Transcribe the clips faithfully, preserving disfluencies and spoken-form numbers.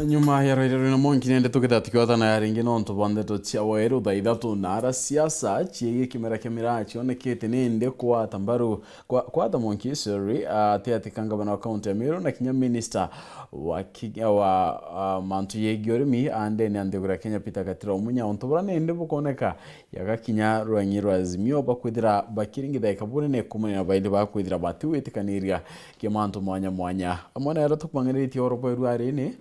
Nyuma ya rwaire rwina mwanki nende tukitha tukiotana ya ringi nontu bwa ndeto cia weru thaa ithatu na ara siasa ciegii kimera kia miraa cionekete nindi kwata mbaru kwa, kwata mwanki, sorry, ati ati ka ngavana wa kaunti ya Meru na kinya minister wa ki-, wa, ah, mantu yegii urimi andene ya nthiguru ya Kenya Peter Gatira Omunya untu bura nindi bukoneka yagakinya rweng'i rwa Azimio bakwithira bakiringithaika bunene kumanira baindi bakwithira batiwitikaniria kia mantu mwanya mwanya. Amwe na yara tukubang'aniritie oro bweru arini.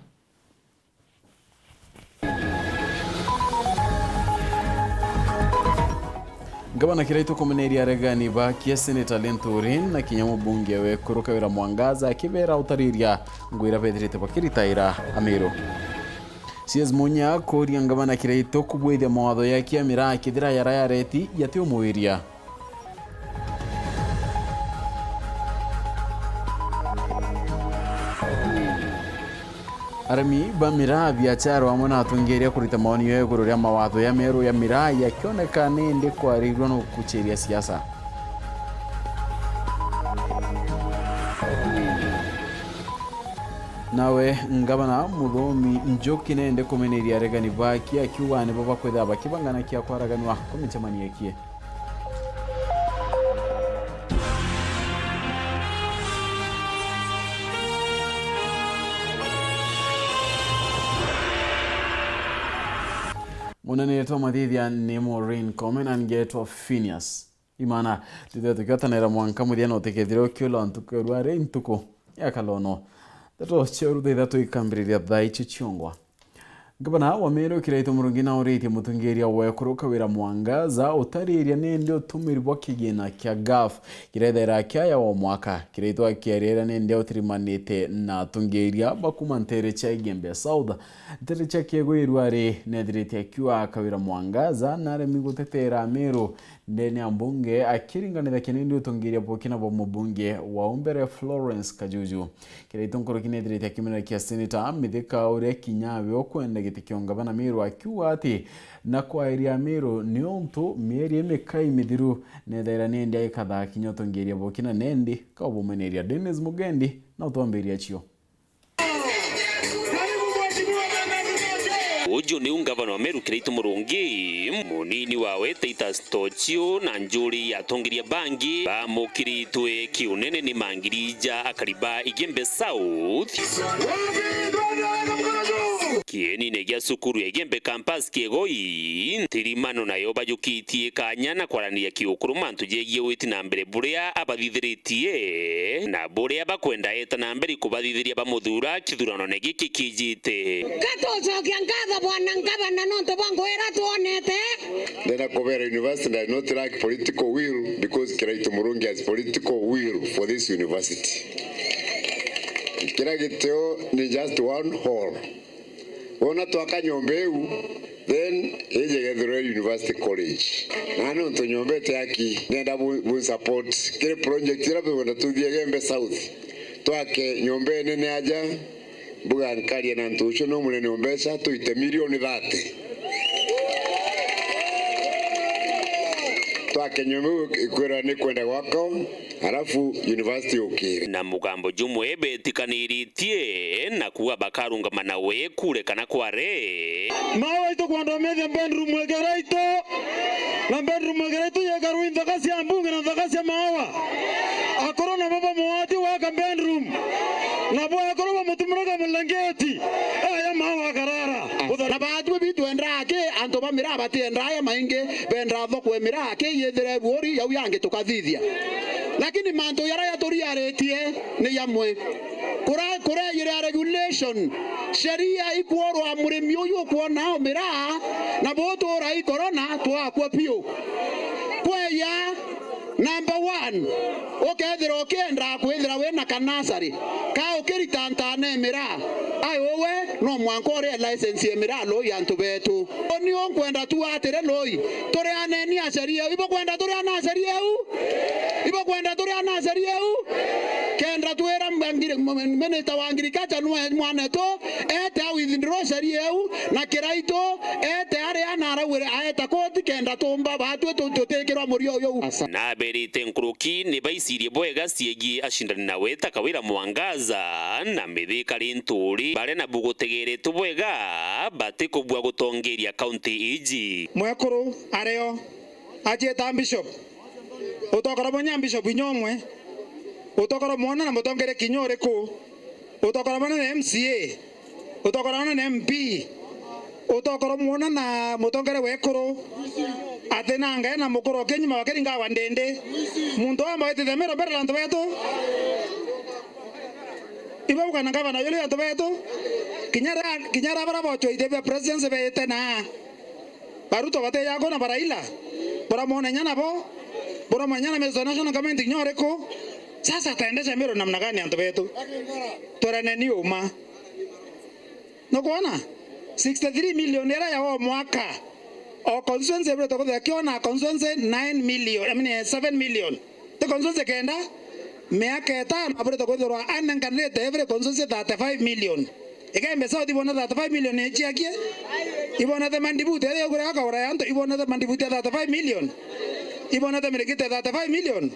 Ngavana Kiraitu kumeneria aregani ba kia Seneta Linturi na kinya mubunge we Kuru Kawira Mwangaza akibera utariria ngwira bethirite bakiritaira Amiru. C S Munya kuria ngavana Kiraitu kubwithia mawatho ya kia miraa kithira yara yareti yatiumuwiria. Arimi ba miraa, biachara amwe na atongeria kurita maoni yao iguru ria mawatho ya meru ya miraa yakioneka nindi kwaririrwa no kucheria siasa. Nawe ngavana Muthomi Njuki nende kumeneria aregani baki akiuga nibo bakwithira bakibangana kia kwaraganwa kwa micemanio ikie. Munene twa mathithia ni Maureen Komen na ngetwa Phineas Imana. Tithire tukiotanira mwanka muthia na utikethire ukiula ntuku ya ruari ntuku ya kalono. Ndeto cia uru thaa ithatu ikambiriria thaa icio ciongwa. Ngavana wa Meru Kiraitu Murungi nauritie mutongeria wa ekuru Kawira Mwangaza utariria nindi utumiri bwa kigina kia gaf kirethaira kiaya o mwaka. Kiraitu akiariria nindi utirimanite na atongeria ba kuma ntere cia Igembe South, ntere cia Kiegwe Iruari, nethirite akiuga Kawira Mwangaza naremi gutetera Meru ndene ya mbunge akiringanithakia nindi utongeria bukina bwa mubunge wa umbere Florence Kajuju. Kiraitu nkuruki nethirite akimenerekia Seneta Mithika uria kinya awe ukwenda giti kia ungavana Meru akiuga ati na kwaeria Meru niuntu mieri imikai mithiru nethaira nindi aikathaa kinya utongeria bukina nendi kaubumeneria. Dennis Mugendi na utwambiria cio. Uju niu ngavana wa Meru Kiraitu Murungi, munini wawe Titus Tochio na njuri ya atongeria bangi bamukiritwe kiunene ni mangirija akari ba Igembe South. Kienine gia cukuru ya Igembe Campus Kiegoi, ntirimano nayo bajukitie kanya na kwaraniria kiukuru mantu jegie witi na mbere buria abathithiritie na buria bakwenda eta na mbere kubathithiria bamuthuura kithuranone giki kijite. Katucokia nkatho bwana ngavana nontu bwa ngugi iria twonete. Ndenda kubera university that I not lack political will because Kiraitu Murungi has political will for this university. Kira gitio ni just one hall. Wona twaka nyomba iu, then ije gethirwe University College. Na nontu nyomba ite aki, nenda bu, bu support kiri project iria bikwenda tuthie Igembe South. Twake nyomba inene aja, mbuga nkaria na ntu ucio no munene o mbeca, tuite milioni thirty. Twake nyomba iu ikwirwa ni kwenda gwakwa, Arafu university ukire. Na mugambo jumwe betikaniritie na kuuga bakarungama nawe kure kana kware. Mawa itu kwenda umethia bedroom eke Kiraitu, na bedroom eke Kiraitu yekarwa i nthaka cia mbunge na nthaka cia mawa. Akuru nabo bamwati waka bedroom, nabo akuru bamutumiraga mulangeti, aya mawa akarara. Na baatwi bitwendaa ki antu ba miraa batiendaa ya maingi, bendaa thoko e miraa ki yithire buuri yau yangi tukathithia. Lakini mantu jaria yaturiaritie ni jamwe. Kura-, kureyire a regulation, sheria ikwurwa murimi uyu ukwona o miraa, na butura i corona twakua piu. Kweya, number one, ukethira ukienda kwithira wina kanasari, ka ukirita ntane miraa, ai uwe no mwanka urie license ya miraa loi antu betu. Ni unkwenda tu atiri loi, turianeni a sheria iu. Ibukwenda turiane a sheria iu? Ibukwenda turiane a sheria iu? Kenda twira ngiri-, m-, minister wa agriculture nwe mwanetu, ete a withdraw sheria iu, na Kiraitu ete aria na arauire aeta koti kenda Gatumba batwi tu-, tutikirwa murio uyu. Naberite nkuruki ni baicirie bwega ciegii acindani nawe ta Kawira Mwangaza na Mithika Linturi, baria nabu gutegeretwe bwega batikubua gutongeria kaunti iji. Mwekuru ario acieta bishop. Utokora munya bishop inya umwe. Utokora mwona na mutongeria kinya uriku. Utokora mwona na M C A. Utokora mwona na M P. Utokora mwona na mutongeria wekuru. Ati na ngae na mukuru oke nyuma wake ringawa ndindi. Muntu amba witite mero mbere na antu betu. Ibo bukana ngavana yule antu betu. Kinya ra-, kinya ra bara bocho ite bia presidency beete na. Baruto bateja akona ba Raila. Buramwona inya nabo. Buramwona inya na Mister National Government inya uriku. Sasa ataendesha Meru namna gani antu betu? Twerane ni uma. Nukwona? Sixty-three million iria ya o mwaka. O constituency ibwirite kuthira kiona constituency nine million, I mean, seven million. Ti constituency kenda, miaka itano abwirite kwithirwa anenkanirite every constituency thirty-five million. Igembe South ibonete thirty-five million ichiakie. Ibonete mandibuti aria igure akagura ya antu, ibonete mandibuti ya thirty-five million. Ibonete mirikite thirty-five million.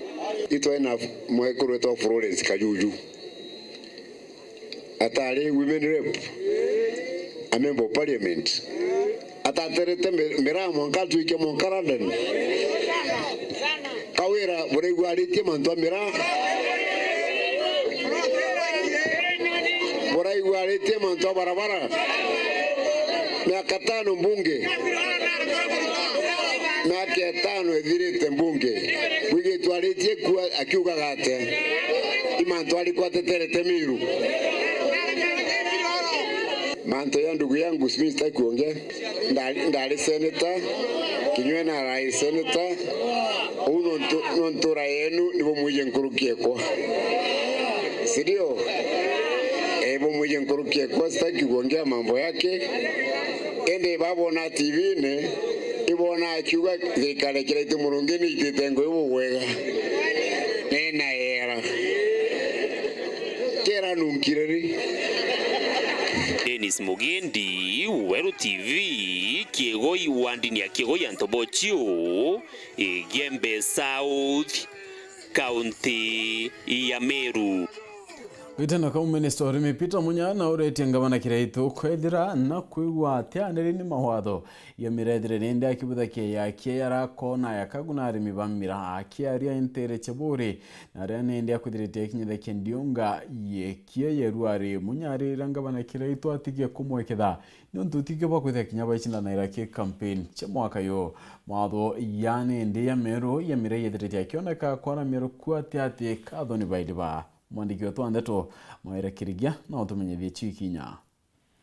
Itwe na mwekuru wetwa Florence Kajuju. Atari women rep, a member of parliament. Ataterete mi-, miraa mwanka atwike mwanka London. Kawira buraigua aritie mantu a miraa. Buraigua aritie mantu a barabara. Miaka tano mbunge. Miaka itano ithirite mbunge. Bwigitwe aritie kua akiugaga atia? I mantu arikwa ateterete Miru. Mantu ya ndugu yangu, mi sitaki kuongea. Ndari, ndari seneta, kinywe na arai seneta. Uu nontu, nontu ra yenu nibo mwije nkuruki ekwa. Si ndio? Eh, bo mwije nkuruki ekwa, sitaki kuongea mambo yake. Indi babona T V-ini, ibona akiuga thirikari kira itu murungi ni itite ngui bubwega. Nina yera. Kera nunkire ri? Dennis Mugendi, Weru T V, Kiegoi, wandini ya Kiegoi, Antobochio, Igembe South, kaunti ya Meru. Giteno kau, minista wa urimi Peter Munya na uretie ngavana Kiraitu kwethira na kwigua atianiri ni mawatho ya miraa ithire rindi akibuthakia yakie yarakona yakaguna arimi ba miraa. Akiaria intere cia Buuri na aria nindi akwithirite akinyithakia ndiunga yekie ya Ruari, Munya arira ngavana Kiraitu atige kumweketha niuntu utikio bwa kwithira kinya baicindanaira ki campaign cia mwaka yu. Mawatho ya nindi ya Meru ya miraa yethirite akioneka kwaramia ruku ati ati kathoni baidi ba mwandiki wetu wa ndeto Mwaira Kirigia na utumenyithie ciu ikinya.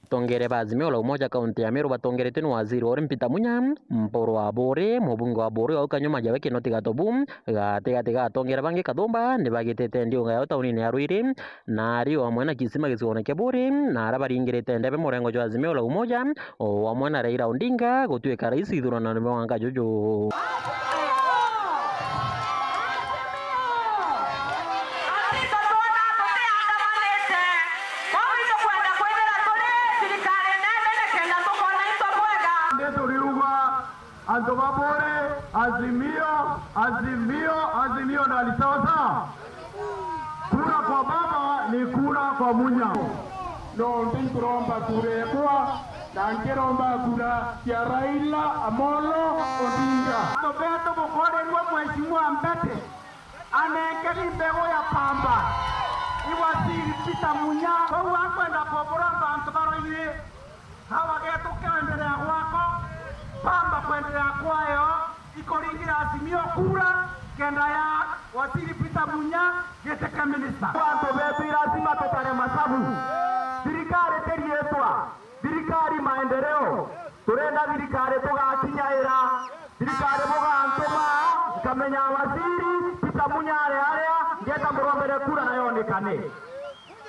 Atongeria ba Azimio la Umoja kaunti ya Meru batongeretue ni waziri wa urimi Peter Munya, Mpuru wa Buuri, mubunge wa Buuri au Kanyuma Jawe Kinoti Gatobu, gatigati ga atongeria bangi Kathumba ni bagitite ndiunga yao taunini ya Ruiri, na ari o amwe na Kisima gicigoone kia Buuri, na aria baringirite ndebe murengo jwa Azimio la Umoja, o amwe na Raila Odinga gutuika rais ithurano ni mwaka juju. Nituriuga antu ba Buuri, Azimio, Azimio, Azimio, na ni sawa sawa. Kura kwa baba ni kura kwa Munya. Nontu nturomba kura ekwa, na nkiromba kura cia Raila Amolo Odinga. Antu betu bukorirua Mheshimiwa Mbete, anengeri mbegu ya pamba. I waziri Peter Munya, kou akwenda kuburomba antu baroirie. Hawa getu kwendelea gwako, pamba kwendelea kwayo, ikuringira Azimio kura, kenda ya waziri Peter Munya giti kia minista. Antu betu lazima tutare masabu. Thirikari ti riitwa, thirikari maendeleo. Turenda thirikari tugakinyaira, thirikari bugantuma, nkamenya waziri Peter Munya ari aria, ngeta murombere kura na yonekane.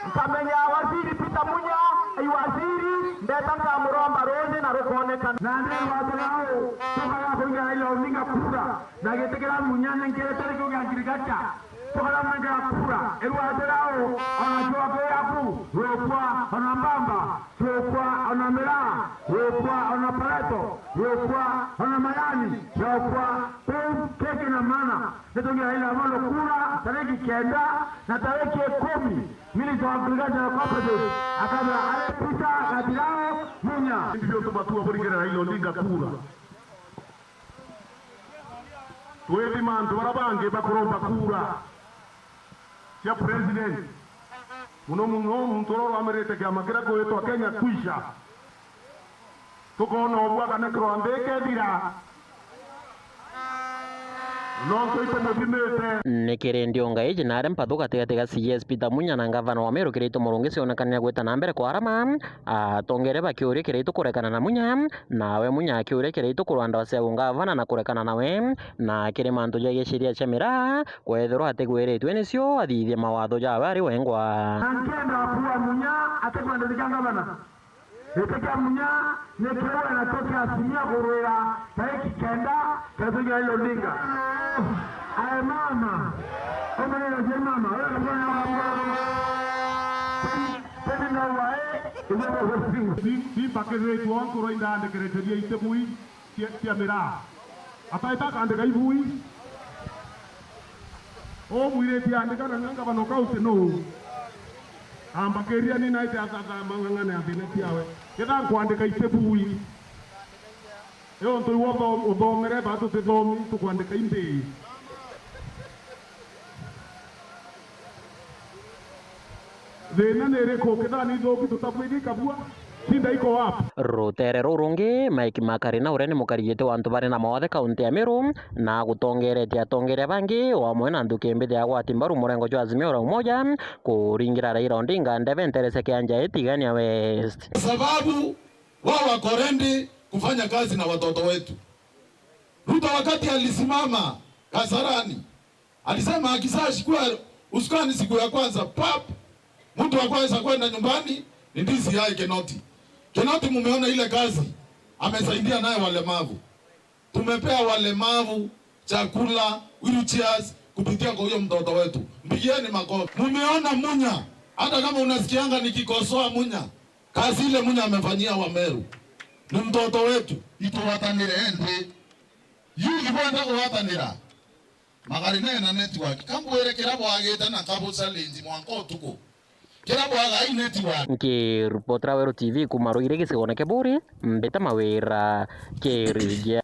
Nkamenya waziri Peter Munya, i waziri, ndeta nkamuromba ruuji na rukoonekana. Na ndi watho nau, tukaga kuiga Raila Odinga kura, na giti kiria Munya nenkerete ni kiu gia agriculture. Tukaramwekera kura, irua Thirau, ona Kiwakio yaku, rukwa, ona Mbamba, rukwa, ona Miraa, rukwa, ona Pareto, rukwa, ona Mayani, rukwa, kuu keki na mana. Nitungira Raila Amolo kura, tariki kenda na tariki ikumi, Minister wa Agriculture and Cooperatives, akabira ari Peter Gathirao Munya. Indi biu tubatua burigere Raila Odinga kura. Twithima antu bara bangi bakuromba kura cia president, muno muno muntu uria urugamirite kiama kiria gwitwa Kenya Kwisha. Tukoona ubua kana kirwa nthi ikethira, nontu itumuthimite. Ni kiri ndiunga iji naari mpathu gatigati ga C S Peter Munya na ngavana wa Meru Kiraitu Murungi cionekanire gwita na mbere kwa arama, atongeria bakiuria Kiraitu kurekana na Munya, nawe Munya akiuria Kiraitu kurwa ndawa cia ungavana na kurekana nawe, na kiri mantu ja giciria cia miraa, kwethirwa atigwiritue nicio athithie mawatho jawe ari wengwa. Na nkenda kuua Munya atikwendithika ngavana. Giti kia Munya ni kiu enakio kiatumia kurwira tariki kenda kia Raila Odinga. Ae mama, umenye je mama, wewe kabla ya mama. Tena na wae, ndio. Ni, ni bakiriritwe nkuru indandikiritie ria itibui cia, cia miraa. Ataita akandika ibui. Umwirite andika na ngavana kauti nuu? Ambakiria ni naite athatha mang'ang'ane athina ciawe. Ketha nkwandika itibui. Yo ntu iwe utho-, uthomere, ba tutithomi, tukwandika imbi. Thina ni iriku? Kethira ni ithuki tutabwiri kabua? Tinda iko wapi? Rutere ruu rungi, Mike Makarina, uria ni mukari giti wa antu bari na mawathe kaunti ya Meru, na agutongeretie atongeria bangi, o amwe na nthuki mbithi ya gwati mbaru murengo jwa Azimio la Umoja, kuringira Raila Odinga ndebe ntere cia kianja i Tigania West. Kwa sababu wao wako ready kufanya kazi na watoto wetu. Ruto wakati alisimama Kasarani, alisema akishaachukua usukani siku ya kwanza, pap, mtu wa kwanza kwenda nyumbani ni D C I Kinoti. Kinoti, mumeona ile kazi amesaidia naye walemavu. Tumepea walemavu chakula, wheelchairs, kupitia kwa huyo mtoto wetu. Mpigieni makofi. Mumeona Munya, hata kama unasikianga nikikosoa Munya, kazi ile Munya amefanyia Wameru, ni mtoto wetu. Itugwatanire endi. Youth bwenda kugwatanira. Magari ne na network. Kambwire kira bwagite na kabu challenge mwanka utuku. Kira bwaga i network. Nkiripotera Weru T V kuma Ruiri gicigone kia Buri, mbita Mawira Kirigia.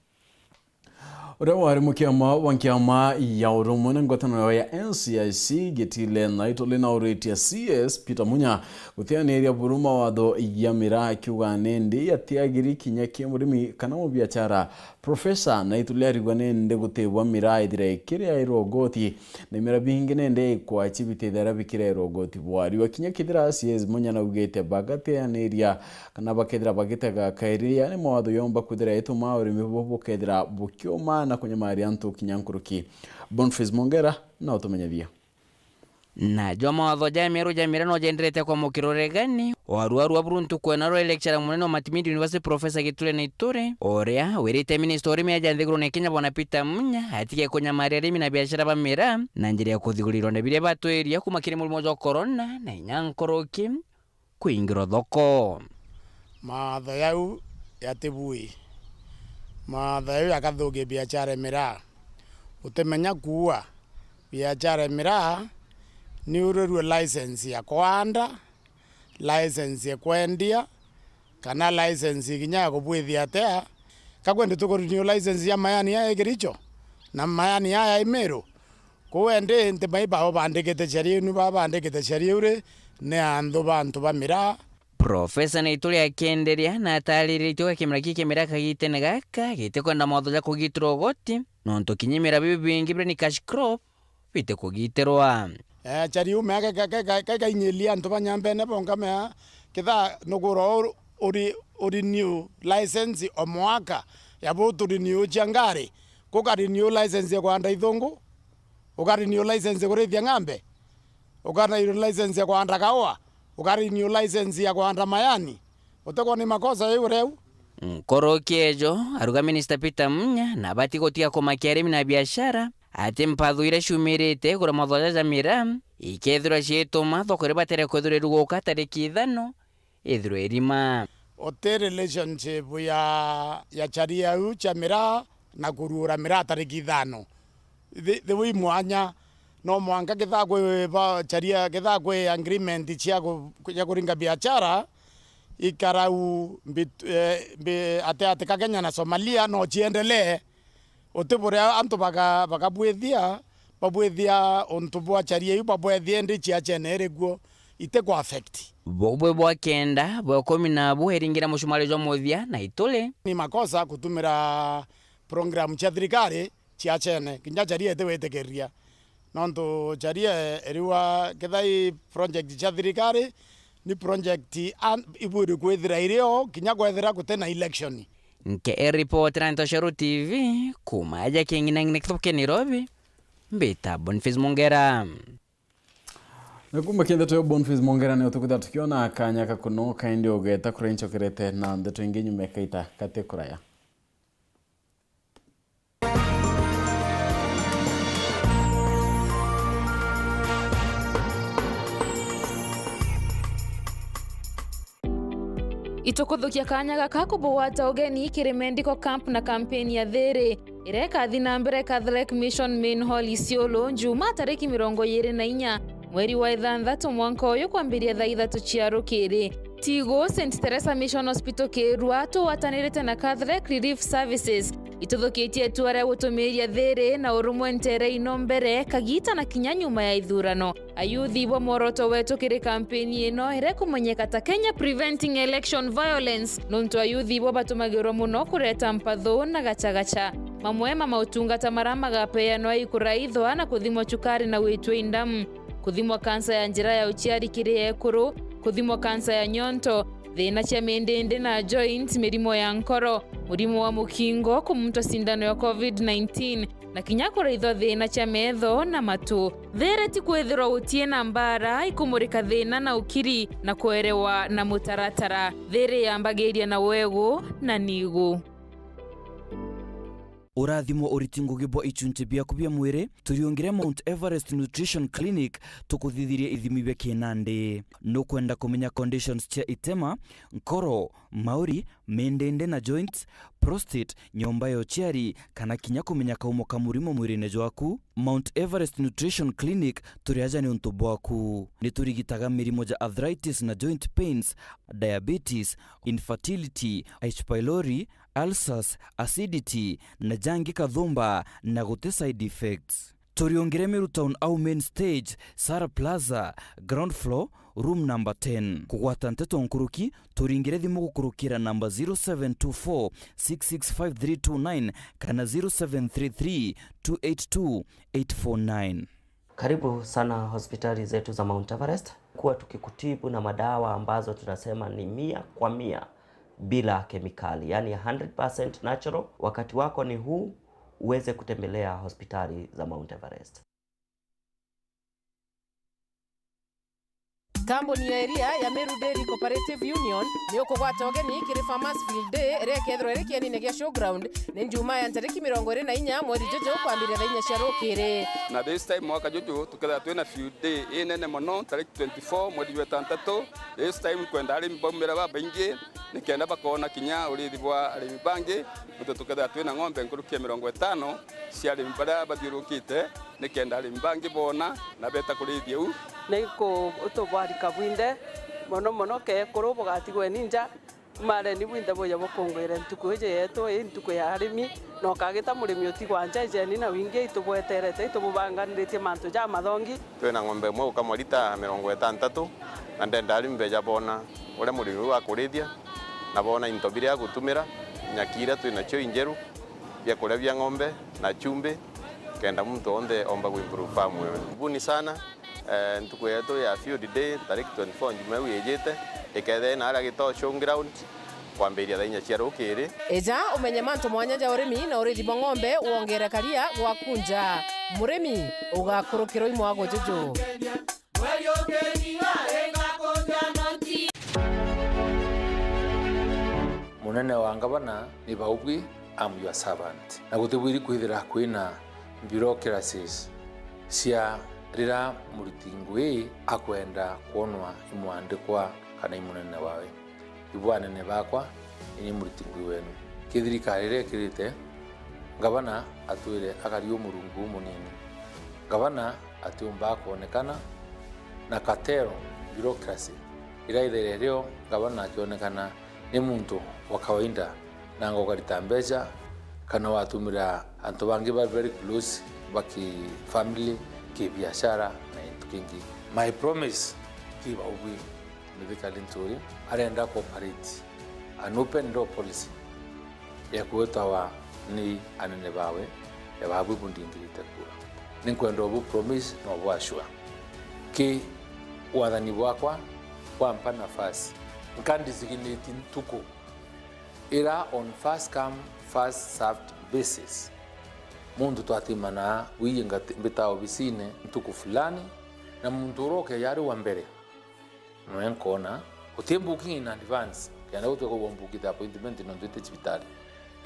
Uria wari mukiama wa nkiama ya urumwe na ngwataniro ya N C I C Gitile Naituli nauritie C S Peter Munya gutianiria buru mawatho ya miraa, akiuga nindi yatiagiri kinya ki murimi kana mubiachara. Profesa Naituli arigwa nindi gutibwa miraa ithira ikirairwa ugoti, na imera bingi nindi ikwachi bitithira bikirairwa ugoti bwariwa. Kinya kithira C S Munya naugite bagatianiria kana bakethira bagitega kairi, yani mawatho yomba kwithira ituma urimi bu bukethira bukiuma na kunyamaria antu kinya nkuruki. Boniface Mongera na utumenyethia. Na jo mawatho ja meru ja miraa no jenderete kwamukirwa uregani. Warua rwa buru ntuku ena rwa lecturer munene wa Matimidi University, Professor Gitule Naituri, uria wirite minista wa urimi aja nthigurune ya Kenya, Bwana Peter Munya, atige kunyamaria arimi na biashara ba miraa na njira ya kuthigura ironda biria batwiria kuma kiri murimo jwa corona na inya nkuruki kwingirwa thoko. Maatho jau jatibui. Maatho jau jakathukia biachara ya miraa. Utimenya kuua biachara ya miraa ni urirue license ya kwanda, license ya kwendia, kana license kinya ya kubwithia atia. Kakwendi tukurenew license ya mayani aya i Kericho na mayani aya i Meru? Kuu endi nti mai bao bandikite sheria iu, ni baa bandikite sheria iu ri, ni anthu ba antu ba miraa. Profesa Naituri akienderia na atariritie uga kimera kii kia miraa kagitene gaka gitikwenda mawatho ja kugitirwa ugoti, nontu kinya imera biu bingi biria ni cash crop bitikugitirwa. Eh, sheria iu mea ke-, ke-, ke-, ke-, kekainyiria antu ba Nyambene bonka mea, kitha nugura uri, uri, urenew license o mwaka, ya bu turenew cia ngari, kukarenew license ya kwanda ithungu, ukarenew license ya kurithia ng'ambe, ukarenew license ya kwanda kaua, ukarenew license ya kwanda mayani. Utegwa ni makosa jau reu? Nkuruki ejo, aruga Minister Peter Munya nabati gutiga kumakia arimi na biashara, ati mpatho iria ciumirite iguru mathoja ja miraa ikethirwa ciituma thoko iria batere kwithirwa iruguka tariki ithano ithirwe irima. Uti relationship ya, ya charia iu cia miraa na kuruura miraa tariki ithano. Thi-, thiu i mwanya, no mwanka kethira kwi ba charia, kethira kwi agreement cia ku-, cia kuringa biachara, ikarau mbi-, eh, mbi-, ati, ati ka Kenya na Somalia no ciendelee. Uti buria antu baka-, bakabwithia, babwithia untu bwa charia iu babwethie ndi ciachene iri kuo, iti ku affect. Bubwe bwa kenda, bwa ikumi nabu iringira mucumari jwa muthia na ituri. Ni makosa kutumira program cia thirikari ciachene, kinya charia iti gwitikiria. Nontu charia iriwa kethira i project cia thirikari, ni project an-, ibwiri kwithira irio kinya kwethira guti na election. Nke ripoti na Ntoshero T V, kuma aja king'inang'ina kithuki Nairobi, mbita Boniface Mongera. Na kuma kinthe tuyo Boniface Mongera ni utukwitha tukiona kanya ka kunoka indi ugeta kuria inchokerete na ndeto ingi nyuma ikaita kati kuraya. Itukuthukia kanya gaka kubugwata ugeni kiri Medical Camp na kampeni ya Thiri, iria ikathi na mbere Catholic Mission Main Hall Isiolo, Njumaa tariki mirongo iiri na inya mweri wa ithanthatu mwanka uyu kwambiria thaa ithatu cia rukiri. Tigu, Saint Teresa Mission Hospital Kirua, tugwatanirite na Catholic Relief Services, ituthukitie itua ria gutumiria Thiri na urumwe ntere ino mbere, kagita na kinya nyuma ya ithurano. Ayuthi bo mworoto wetu kiri kampeni ino iria ikumenyeka ta Kenya Preventing Election Violence, nontu ayuthi bo batumagirwa muno kureta mpathu na gachagacha. Mamwe ma mautungata maria magapeanwa i kuraithwa na kuthimwa cukari na gwitwa indamu, kuthimwa kansa ya njira ya uciari kiri ekuru, kuthimwa kansa ya nyonto, thina cia mindindi na joint, mirimo ya nkoro, murimo wa mukingo, kumuntwa sindano ya covid nineteen, na kinya kuraithwa thina cia metho na matu. Thiri ti kwithirwa gutie na mbara ikumurika thina na ukiri na kwerewa na mutaratara. Thiri yambagiria na wegu na nigu. Urathimo uriti ngugi bwa ichunchi biaku bia mwiri, turiungire Mount Everest Nutrition Clinic tukuthithirie ithimi bia kinandi. Nukwenda kumenya conditions cia itema, nkoro, mauri, mindindi na joints, prostate, nyomba ya uciari, kana kinya kumenya kaumo ka murimo mwirine jwaku? Mount Everest Nutrition Clinic turi aja niuntu bwaku. Niturigitaga mirimo ja arthritis na joint pains, diabetes, infertility, H. pylori, ulcers, acidity, na jangi kathumba, na guti side effects. Turiungire Meru Town au main stage, Sara Plaza, ground floor, room number ten. Kugwata nteto nkuruki, turingire thimu gukurukira namba zero seven two four six six five three two nine kana zero seven three three two eight two eight four nine. Karibu sana hospitali zetu za Mount Everest. Kuwa tukikutibu na madawa ambazo tunasema ni mia kwa mia bila kemikali, yani hundred percent natural. Wakati wako ni huu uweze kutembelea hospitali za Mount Everest. Kambuni ya iria ya Meru Dairy Cooperative Union ni ukugwata ugeni kiri Farmers Field Day iria ikethirwa iri kienine gia Showground ni Njumaa ya ntariki mirongo iri na inya mweri juju kwambiria thaa inya cia rukiri. Na this time mwaka juju tukethirwa twina field day inene mono, tariki twenty-four mweri jwa itantatu. This time kwenda arimi baumira babaingi nikenda bakoona kinya urithi bwa arimi bangi, nontu tukethirwa twina ng'ombe nkuruki ya mirongo itano cia arimi baria bathiurukite, nikenda arimi bangi boona na beeta kurithia u. Ni ku-, utubwarika bwinthe, mono mono kekuru bugatigwe ni nja. Mareni bwinthe buja bukungwire ntuku iji yetu, ii ntuku ya arimi, na ukagita murimi utigwa nja. Ijeni na wingi, itubweterete, itububanganiritie mantu jamathongi. Twina ng'ombe imwe ukamwa lita mirongo itantatu, na ndenda arimi beja boona uria murimi uu akurithia, na boona into biria agutumira, nyaki iria twinacio injeru, biakuria bia ng'ombe na chumbi, kenda muntu onthe omba kuimprove farm iwe. Karibuni sana. Eh, ntuku yetu ya field day, tariki twenty-four njuma iu ijite, ikethira ina aria Gitoo Showground, kwambiria thaa inya cia rukiri. Eja umenye mantu mwanya ja urimi na urithi bwa ng'ombe, wongere karia gwaku nja. Murimi, ugakurukirwa i mwago juju. Munene wa ngavana ni Baubwi, I'm your servant. Na gutibwiri kwithira kwina bureaucracies cia rira muriti ngui akwenda kwonwa i mwandikwa kana i munene wawe. Ibu anene bakwa, ini muriti ngui wenu. Ki thirikari iria ikirite, ngavana atwire akari umurungu umunini. Ngavana atiumba kwonekana, na cartel, bureaucracy, iria ithaire rio ngavana akionekana ni muntu wa kawaida, nanga ukarita mbeca, kana watumira antu bangi ba very close, ba ki family, ki biashara, na gintu kingi. My promise ki baubui, Mithika Linturi arenda ku operate an open door policy ya kwitawa ni anene bawe, ya babu bundingirite kura. Ninkwenda ubu promise na ubu assure. Ki wathani bwakwa bwampa nafasi, nka designate ntuku ira on first come, first served basis. Muntu twatimana wiye ngati-, mbita obisine ntuku fulani, na muntu uria ukeja ari wa mbere, nwe nkona, uti booking in advance, kenda gutwe kugwa mbuki the appointment nontu ite cibitari.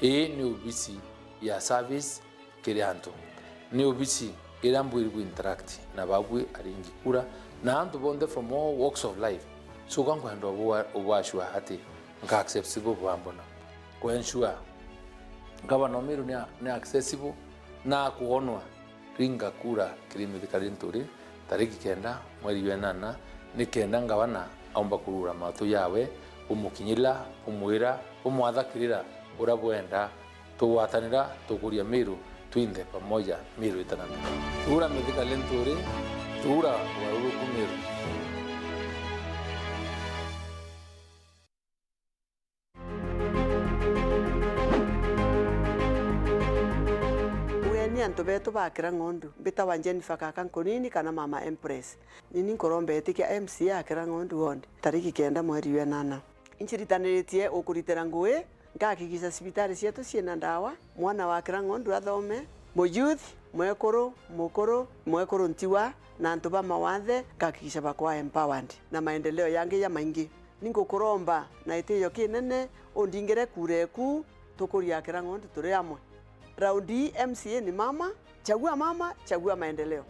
Ii ni obisi ya service kiri antu. Ni obisi iria mbwiri ku interact na babui aringi kura, na antu bonthe from all walks of life. So, ka nkwenda ubu-, ubu assure ati nka accessible bwambona. Ku ensure Gavana wa Meru ni a-, ni accessible na akwonwa. Ringa kura kiri Mithika Linturi tariki kenda mweri jwa inana, ni kenda ngavana aumba kurura matu jawe, umukinyira, umwira, umwathakirira uria bwenda. Tugwatanira, tukuria Meru, twinthe pamoja, Meru itanamira. Tura Mithika Linturi, tura waruruku Meru. Ugeni antu betu ba Kirang'ondu, mbitawa Jennifer Kaka Nkunini kana Mama Empress. Nini nkuromba itikia M C A a Kirang'ondu Ward, tariki kenda mweri jwa inana. Inciritaniritie ukuritira ngui, ngahakikisha cibitari cietu ciina ndawa, mwana wa Kirang'ondu athome, muyouth, mwekuru, mukuru, mwekuru ntiwa, na antu ba mawathe, ngahakikisha bakwa empowered, na maendeleo yangi jamaingi. Ningukuromba na gitiio kinene undingire kura eku, tukuria Kirang'ondu turi amwe. Raundi ii M C A ni mama, chagua mama, chagua maendeleo.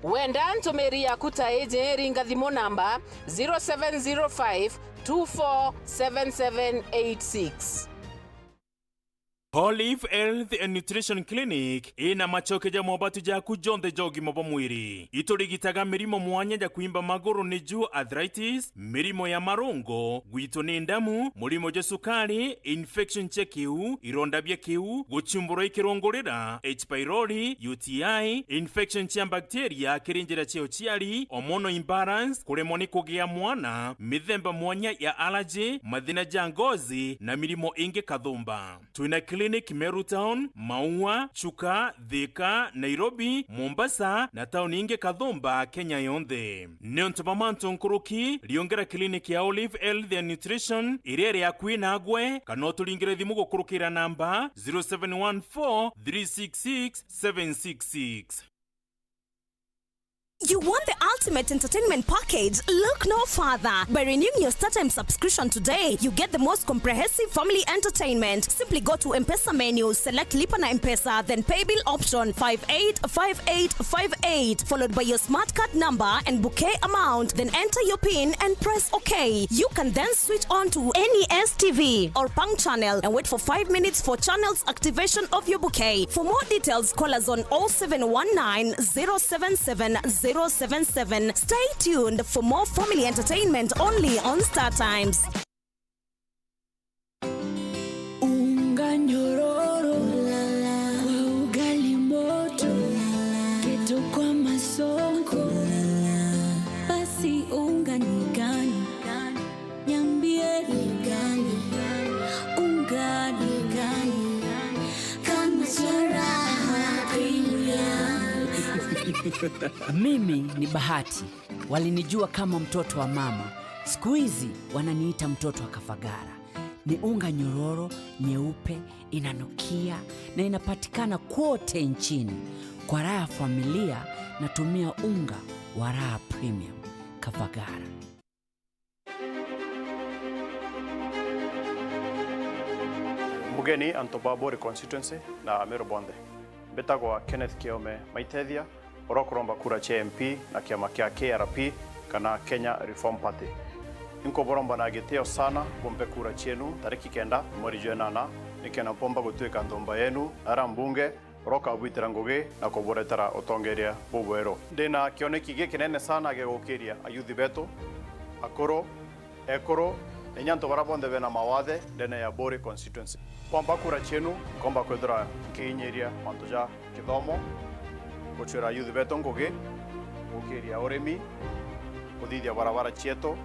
Wenda ntumiri yaku ta iji, ringa thimu namba zero seven zero five two four seven seven eight six. Olive Health and Nutrition Clinic ina machoke ja mobatu jaku jonthe ja ugima bwa mwiri. Iturigitaga mirimo mwanya ja kwimba maguru niju arthritis, mirimo ya marungo, gwitwo ni ndamu, murimo jwa sukari, infection cia kiu, ironda bia kiu, guchumburwa i kirungurira, H pylori, U T I, infection cia bacteria kiri njira cia uciari, hormonal imbalance, kuremwa ni kugia mwana, mithemba mwanya ya allergy, mathina ja ngozi, na mirimo ingi kathumba. Twina clinic Meru Town, Maua, Chuka, Thika, Nairobi, Mombasa, na tauni ingi kathumba Kenya yonthe. Niuntu bwa mantu nkuruki, riungera clinic ya Olive Health and Nutrition iria iri akui nagwe, kana uturingire thimu gukurukira namba zero seven one four three six six seven six six. You want the ultimate entertainment package? Look no further. By renewing your StarTimes subscription today, you get the most comprehensive family entertainment. Simply go to M-Pesa menu, select Lipa na M-Pesa, then pay bill option five eight five eight five eight, followed by your smart card number and bouquet amount, then enter your pin and press OK. You can then switch on to any S T V or Pang channel and wait for five minutes for channels activation of your bouquet. For more details, call us on oh seven one nine, zero seven seven, zero seven seven. Stay tuned for more family entertainment only on StarTimes. Unga nyororo kwa ugali moto, kitu kwa masonko, basi unga ni gani? Niambie ni gani? Unga ni gani? Kama cha Raha Premium. Mimi ni Bahati. Walinijua kama mtoto wa mama. Siku hizi wananiita mtoto wa Kafagara. Ni unga nyororo, nyeupe, inanukia na inapatikana kwote nchini. Kwa raha ya familia, natumia unga wa Raha Premium. Kafagara. Mbugeni antu ba Buri constituency na Ameru bonthe. Mbitagwa Kenneth Kiome Maitethia, uria ukuromba kura cia M P na kiama kia K R P kana Kenya Reform Party. Inkuburomba na gitio sana bumpe kura cienu tariki kenda mweri jwa enana, nikenda mpomba gutuika nthumba yenu na aria mbunge uria ukabwitira ngugi na kuburetera utongeria bubweru. Ndina kioneki gikinene sana gia gukiria ayuthi betu, akuru, ekuru, na inya antu baria bonthe bena mawathe ndene ya Buuri constituency. Kwamba kura cienu, nkomba kwithira nkiinyiria mantu ja kithomo, gucwira youth betu ngugi, gukiria urimi, kuthithia barabara cietu,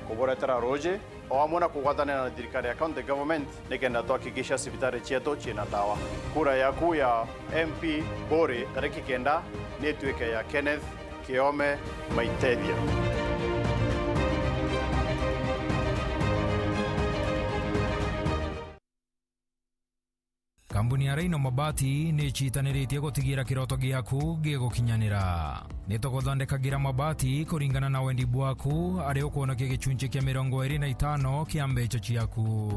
kuburetera ruuji, o amwe na kugwatanira na thirikari ya county government nikenda twakikisha cibitari cietu ciina ndawa. Kura yaku ya M P Buuri tariki kenda ni ituike ya Kenneth Kiome Maitethia. Kambuni ya Rhino Mabati ni iciitaniritie gutigiira kiroto giaku gigukinyanira. Ni tuguthondekagira mabati kuringana na wendi bwaku, aria ukwonokia gichunchi kia mirongo iiri na itano kia mbecha ciaku.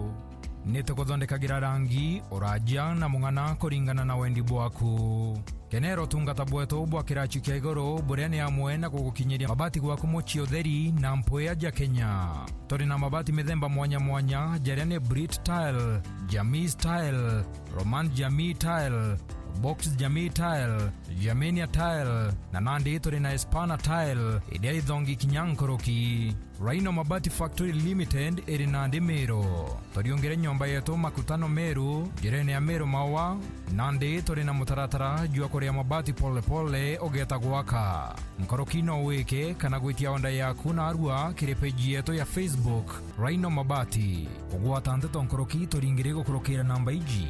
Ni tuguthondekagira rangi, uraja na mung'ana kuringana na wendi bwaku. Kenera utungata bwetu bwa kirachi kia iguru, buria ni amwe na gugukinyiria mabati gwaku mucii utheri na mpwia ja Kenya. Turi na mabati mithemba mwanya mwanya, jaria ni Brit Tile, Jamii Tile, Roman Jamii Tile, Box Jamii Tile, Germania Tile, na nandi turi na Espana Tile, iria ithongi kinya nkuruki. Rhino Mabati Factory Limited iri nandi Meru. Turiungire nyomba yetu Makutano Meru, njirene ya Meru Maua, nandi turi na mutaratara jwa kuria mabati pole pole ugeeta gwaka. Nkuruki no wike kana gwitia onda yaku narua kiri page yetu ya Facebook, Rhino Mabati. Kugwata nteto nkuruki turingire gukurukira namba iji.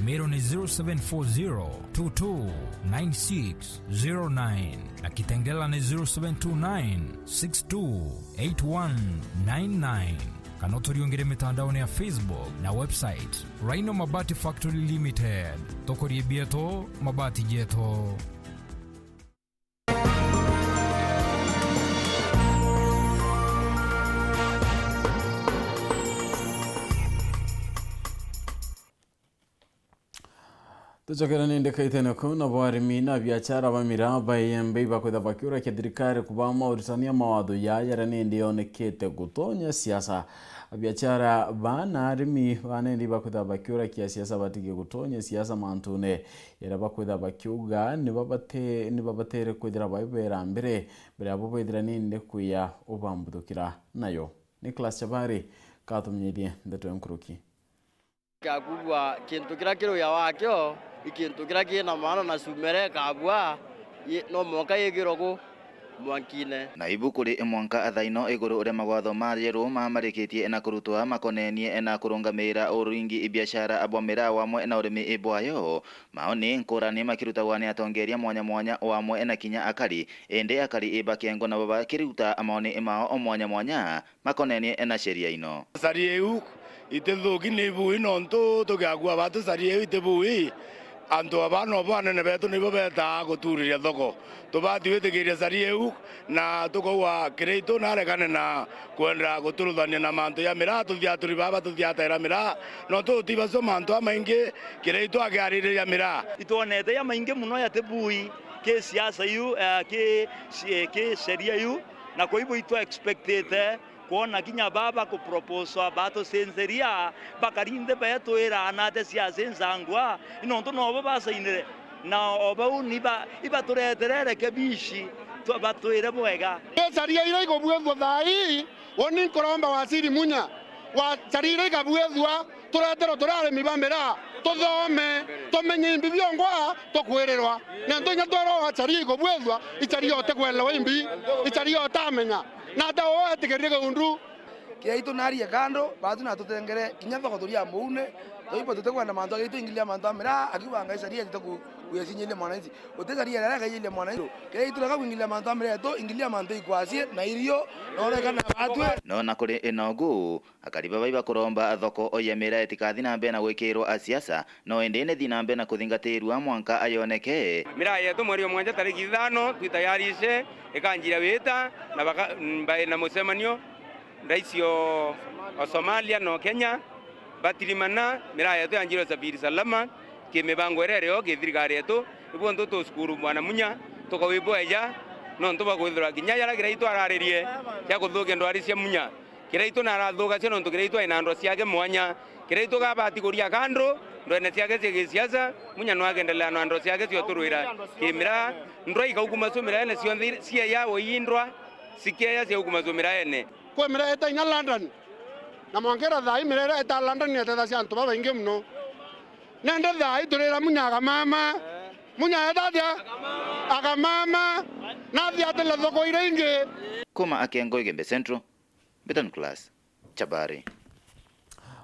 Meru ni zero seven four zero two two nine six zero nine na Kitengela ni zero seven two nine six two eight one nine nine. Kana uturiungire mitandaone ya Facebook na website, Rhino Mabati Factory Limited. Tukurie bietu, mabati jetu. Tucokere ni ndikaitene kuu, nabo arimi na biachara ba miraa ba Igembe ibakwitha bakiurakia thirikari kubaa mauritania mawatho jaa jaria nindi yonekete gutonya siasa. Abiachara baa na arimi baa nindi ibakwitha bakiurakia siasa batige gutonya siasa mantune jaria bakwitha bakiuga nibabate-, nibabatere kwithira baibera mbere, mbere yabo bethira nindi kwiya ubambuthukira nayo. Nicholas Chabari katumenyerie ndeto ya nkuruki. Gakugua kintu kiria kiri uya wakio, i kintu kiria kina maana na cumera ikabua, yi-, no mwanka yigirwe ku mwankine. Na ibu kuri mwanka thaino iguru ria mawatho majeru mamarikitie na kurutwa makonenie na kurungamira uringi biashara bwa miraa wamwe na urimi bwayo. Maoni nkurani makirutagwa ni atongeria mwanya mwanya wamwe na kinya akari, indi akari ibakengo nabo bakiruta maoni mao mwanya mwanya makonenie na sheria ino. Caria iu itithuki ni ibui, nontu tugakua batu caria iu itibui. Antu aba nobo anene betu nibo betaa guturiria thoko. Tubati gwitikiria caria iu, na tukauga kiriitu narekane na kwenda guturuthania na mantu ja miraa, tuthiaturi baba tuthiataira miraa, nontu tutibacio mantu amaingi kiriitu akiaririria miraa. Itwonete jamaingi mono jatibui ki siasa iu, eh, ki, ki sheria iu, na kwa hivyo itwa expectite kwona kinya baa bakuproposwa batucenceria, bakari nthi betwira anate siasa insangwa, i nontu nobo basainire, na o bau ni ba-, ibaturetere rekebishi, twa-, batwire bwega. Ni caria iria ikubuithua thaa ii, uni nkuromba Waziri Munya, wa caria iria ikabuithua, tureterwe turi arimi ba miraa, tuthome, tumenye imbi biongwa tukwirirwa. Nontu inya twerwa caria ikubuithua, icaria utikwelewa imbi, icaria utamenya. Na ata uwe etikirire kiundu. Kiaitu narie kando, batu natutengere kinya thoko turia muune, twaigua tutikwenda mantu akiaitu ingilia mantu a miraa, akiuga Ngai caria eti tuku-, kuyacinyilia mwananchi. Uti caria riria Ngai ailia mwananchi. Kiaitu rega kuingilia mantu a miraa etu, ingilia mantu ikwacie, na irio, na urekana batwe. No na kuri inogu, akari baba ibakuromba thoko ya miraa itikathi na mbere na gwikirwa a siasa, no indi ni thi na mbere na kuthingatirua mwanka ayoneke. Miraa yetu mweri wa mwanja tariki ithano twitayarishe ikanjira wita na baka-, mbae na mucemanio rais o, o Somalia no Kenya batirimana miraa yetu yanjire usafiri salama. Kimibango iria irio ki thirikari yetu, ibu ntu tucukuru bwana Munya, tukawibwa eja, nontu bwa kwithirwa kinya jaria Kiraitu araririe ja kuthukia ndwari cia Munya. Kiraitu narathukacia nontu Kiraitu aina ndwa ciake mwanya. Kiraitu gabati kuria kando ndwene ciake cia gisiasa, Munya no akendelea na ndwa ciake cia uturwira kimiraa. Ndwa ikaukuma cumiraene cionthe cieya woi ndwa, cikieya ciaukuma cumiraene. Kwi miraa ita inya London, na mwanka ira thaa ii miraa iria ita London ni itethagia antu babaingi mono. Nende thaa ii turira Munya akamama. Munya etatia? Akamama. Nathi atele thoko iria ingi. Kuma Akengo Igembe Central, Beton Class, Chabari.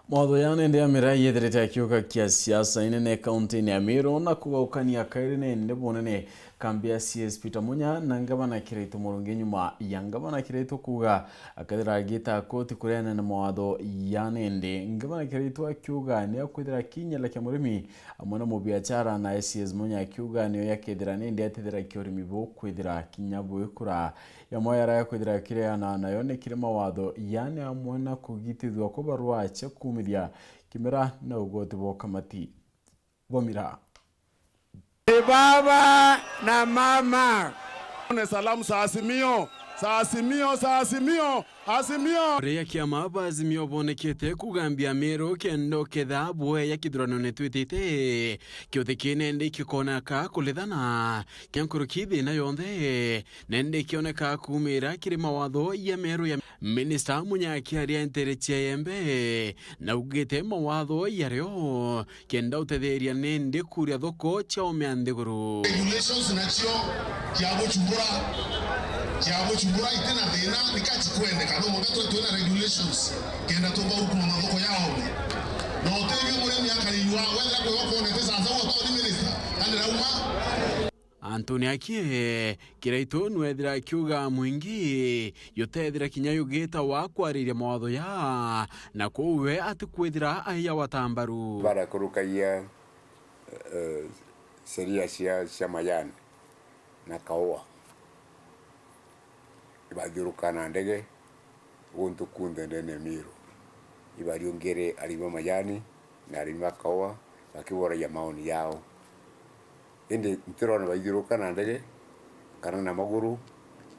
Mawatho ya nende ya miraa yethirite akiuga kia siasa inene kaunti-ini ya Meru na kugaukania kairi nende bunene kambi ya C S Peter Munya na ngavana Kiraitu Murungi nyuma ya ngavana Kiraitu kuuga akethira agita koti kuregana na mawatho ya nende. Ngavana Kiraitu akiuga ni akwithira akinyela kia murimi amwe na mubiachara na C S Munya akiuga niyo yakethira nende atethira kia urimi bukwithira kinya bwikura. Yamwe yara ya kwithira kireana nayo ni kiri mawatho yani amwe na kugitithua kwa barua cia kuumithia kimera na ugoti bwa ukamati bwa miraa. Ni baba na mama. Ni salamu za Azimio, za Azimio, za Azimio, Azimio. Riria kiama ba Azimio bonekete kugambia Meru kenda uketha bweya kithurano ni twitite kiuthi kinende kikona ka kulithana kia nkuruki thina yonthe. Nende ikioneka kuumira kiri mawatho ya Meru ya Minista Munya akiaria ntere cia Iembe, na augite mawatho yario kenda utetheria nende kuria thoko cia umea nthiguru. Regulations nacio cia gucumbura, cia gucumbura itina thina, ni ka cikwendeka, no mwanka twe twina regulations kenda tuba gukuma thoko ya ome. Na utethio murimi akariyua, wethira kwi okonete sasa uo town minister, kandi rauma. Anthony Akie, Kiraitu nwethira akiuga mwingi, yutethira kinya yugita wa kwariria mawatho ya, na kwoou we atikwithira aiya wa tambaru. Barakurukagia, eh, sheria cia, cia majani na kaua. Ibathiuruka na ndege guntu kunthe ndene ya Meru. Ibariungire arimi ba majani na arimi ba kaua bakiboragia maoni yao. Indi ntirona baithiuruka na ndege kana na maguru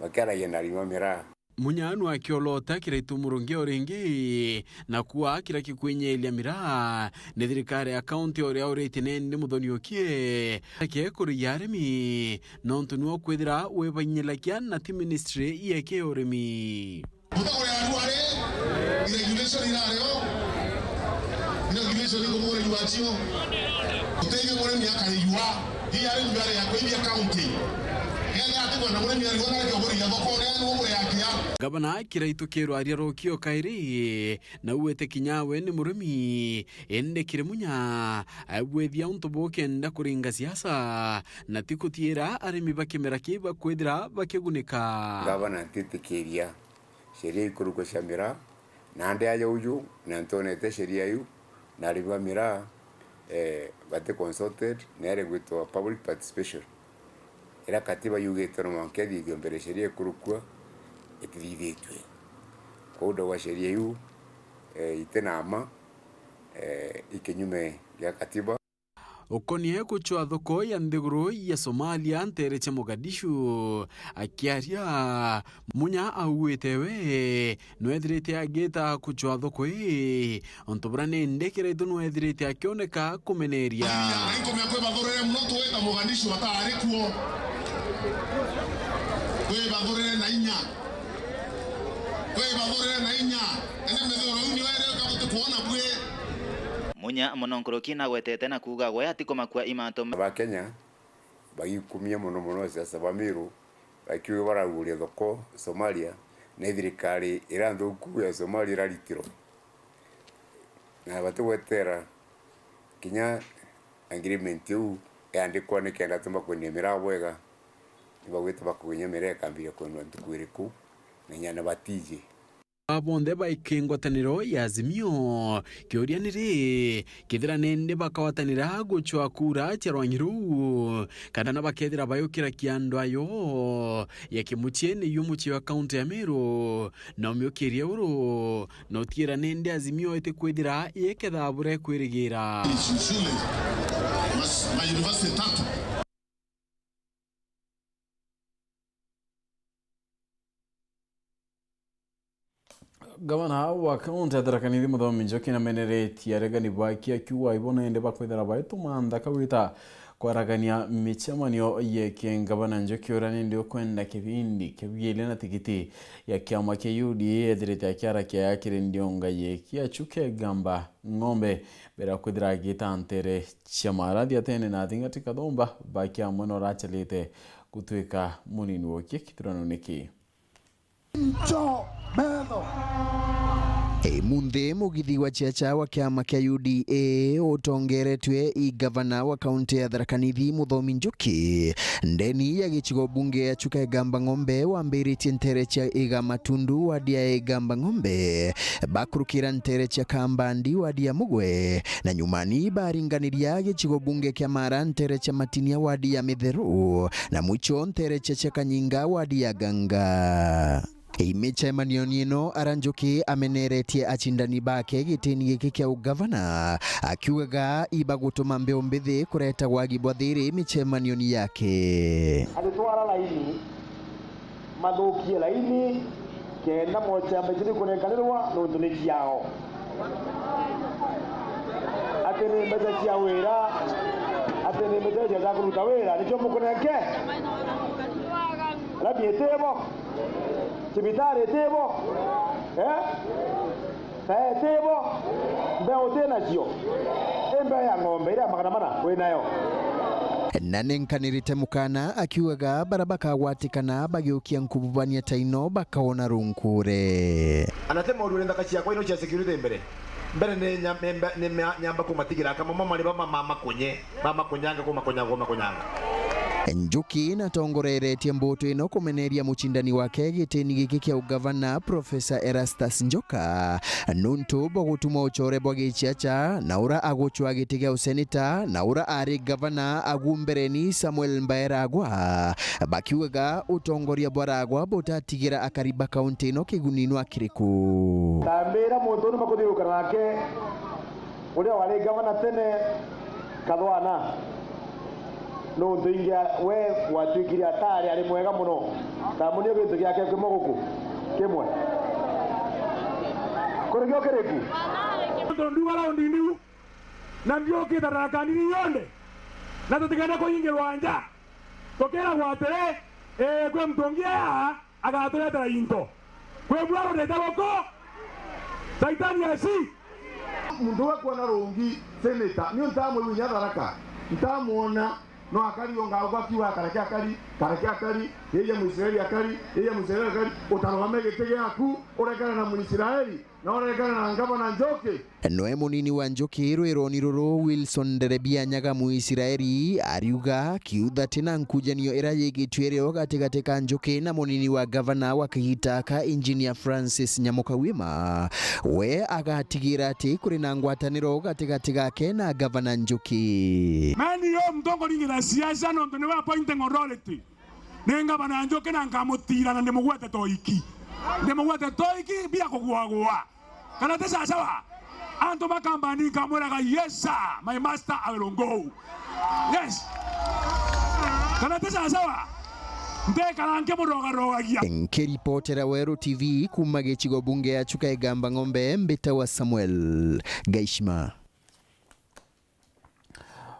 bakiaragia na arimi ba miraa. Munya nu akiolota Kiraitu Murungi o ringi, na kuuga kira kikwinyiria miraa ni thirikari ya kaunti uria uritie nende Muthoni Okie ake kurigia arimi, nontu niwe ukwithira wibanyilakia na ti ministry yeke ya urimi. Mutagure arua ri, iregulation irario, iregulation ni kumure yuachio. Utethio murimi akarijua, hii ari mbere ya kwithia county. Kenda ati bwana murimi arigwa na reke kugurira thoko, ria ni umure yakia. Gavana Kiraitu Kirwaria rukio kairi, na uwete kinya we ni murimi, indi kiri Munya, agwithia untu bukenda kuringa siasa, na ti kutiira arimi ba kimera ki bakwithira bakigunika. Gavana ntitikiria sheria ikurukua cia miraa, na ndi aja uju, na ntonete sheria iu, na arimi ba miraa, eh, bati consulted, na ere gwitwa public participation. Ira katiba yugite no mwanka ithithio mbere sheria ikurukua, itithithitue. Kwou ndauga sheria iu, eh, itina mma, eh, i kinyume gia katiba. Ukonie gucwa thoko ya nthiguru ya Somalia ntere cia Mogadishu, akiaria, Munya augite we nwethirite agita gucwa thoko ii, untu buria nindi Kiraitu nwethirite akioneka kumeneria. Naikomia kwibathurire muno twita Mogadishu bataari kuo. Kwibathurire na inya. Kwibathurire na inya. Ene mithuro iu niyo ireka gutikwona bwi. Munya mono nkuruki nagwetete na kuuga gwe atikumakua imanto ma- Ba Kenya bagikumia mono mono siasa ba Meru, bakiuga barauguria thoko Somalia, na thirikari ira nthuku ya Somalia iraritirwe. Na batigwetera kinya agreement iu yandikwa nikenda tumba kwendia miraa bwega, nibagwita bakuginya miraa ikambiria kwendwa ntuku iriku, na inya na batiji. Bonthe baike ngwataniro ya Azimio. Kiuria ni ri, kethira nende bakagwatanira gucwa kura cia rwangi ruu, kana na bakethira bayukira kiandu ayo ya kimuchie ni yu muchie wa kaunti ya Meru, na umiukirie uru, na utigira nende Azimio itikwithira ikethabure kwirigira. Shule, mas-, ma university tatu. Gavana wa kaunti ya Tharaka Nithi Muthomi Njuki nameneretie aregani bake akiuga ibo nende bakwithira baituma nthaka gwita kwaragania micemanio ya kingavana. Njuki uria nende ukwenda kibindi kia biili na tigiti ya kiama kia U D A ethirite akiarakia kiri ndionga ya kia Chuka Igamba Ng'ombe mbere ya kwithira agita ntere cia Maara Thiatene na Thingati Kathumba bake amwe na urachalite gutwika munini wokie kithurano niki. Njo metho. Imunthi mugithi wa ciaca wa kiama kia U D A utongeretwe i gavana wa kaunti ya Tharaka Nithi Muthomi Njuki ndeni ya gicigo bunge ya Chuka Igamba Ng'ombe wambiritie ntere cia Iga Matundu wadi ya Igamba Ng'ombe, bakurukira ntere cia Kambandi wadi ya Mugwe, na nyumani baringaniria gicigo bunge kia Maara ntere cia Matinia wadi ya Mitheru, na mwicho ntere cia cia Kanyinga wadi ya Ganga. Imicemanioni ino ara Njuki ameneretie acindani bake gitini giki kia ugavana, akiugaga ibagutuma mbeu mbithi kureta wagi bwa thiri micemanioni yake. Agitwara laini, mathukie laini, kenda mochamba icio ikunenkanirwa nontu ni ciao. Ati ni mbeca cia wira, ati ni mbeca cia kuruta wira, nicio mukunenke? Lami itibo, cibitari itibo, eh? Tee tibo, mbeu ti nacio, i mbeu ya ng'ombe iria ya magana mana wi nayo. Na nenkanirite mukana akiugaga bara bakagwatikana bagiukia nkububania ta ino bakaona runkure. Ana ti moru ni nthaka ciakwa ino cia security mbere. Mbere ni nya-, ni mbe-, ni mea-, nyamba kumatigira kama mama ni bama mama kunye. Bamakunyanga, kumakunyanga, kumakunyanga. Njuki natongoreretie mbutu ino kumeneria mucindani wake gitini giki kia ugavana, Professor Erastus Njoka, nuntu bwa gutuma ucore bwa giciaca na ura agucwa giti gia useneta na ura ari gavana agu mbereni Samuel Mbaeragwa, bakiugaga utongoria bwa Ragwa butatigira akari ba kaunti ino kiguni nwa kiriku. Tambira muntu unu bakuthiuruka nake. Uria wari gavana tene, Kathwana, nuntu ingi we gwatuikire atari ari mwega muno, tamunio gintu giake kimwe guku, kimwe. Kuri kio kiriku? Nontu ndiuga raundi ndiu, na ndiukite Tharaka Nithi yonthe, na tutigende kuingirwa nja, tukiragwa atiri, ee, kwi muntu ungi ea, agaturetera into. Kwi bua rurite guku. Saitani eci. Muntu we kuona rungi seneta, niu ntamwigua inya Tharaka, ntamwona, no akari unga ugu akiuga, "Kareke akari, kareke akari, yeye Mwisraeli akari, yeye Mwisraeli akari." Utarugame giti giaku, urekare na Mwisraeli, na urekare na ngavana Njuki. Noe munini wa Njuki rwironi ruru, Wilson Nderebia Nyaga Muisraeli, ariuga kiutha ti na nkujanio ira yigitue rio gatigati ka Njuki na munini wa gavana wa kagita ka Engineer Francis Nyamukawima, we agatigira ati kuri na ngwataniro gatigati gake na gavana Njuki. Meni yo mutongori ngira siasa nontu niwe appointing authority. Ni ngavana Njuki na nkamutira na ndimugwete toiki. Ndimugwete toiki bia kugwagwa. Kana ti sawasawa? Antu bakamba ni nkamwiraga, "Yes, sir, my master, I will go." Yes. Kana ti sawasawa? Ndekara nkimurogarogagia. Nkiripotera Weru T V kuma gicigo bunge ya Chuka Igamba Ng'ombe, mbitawa Samuel Gaishima.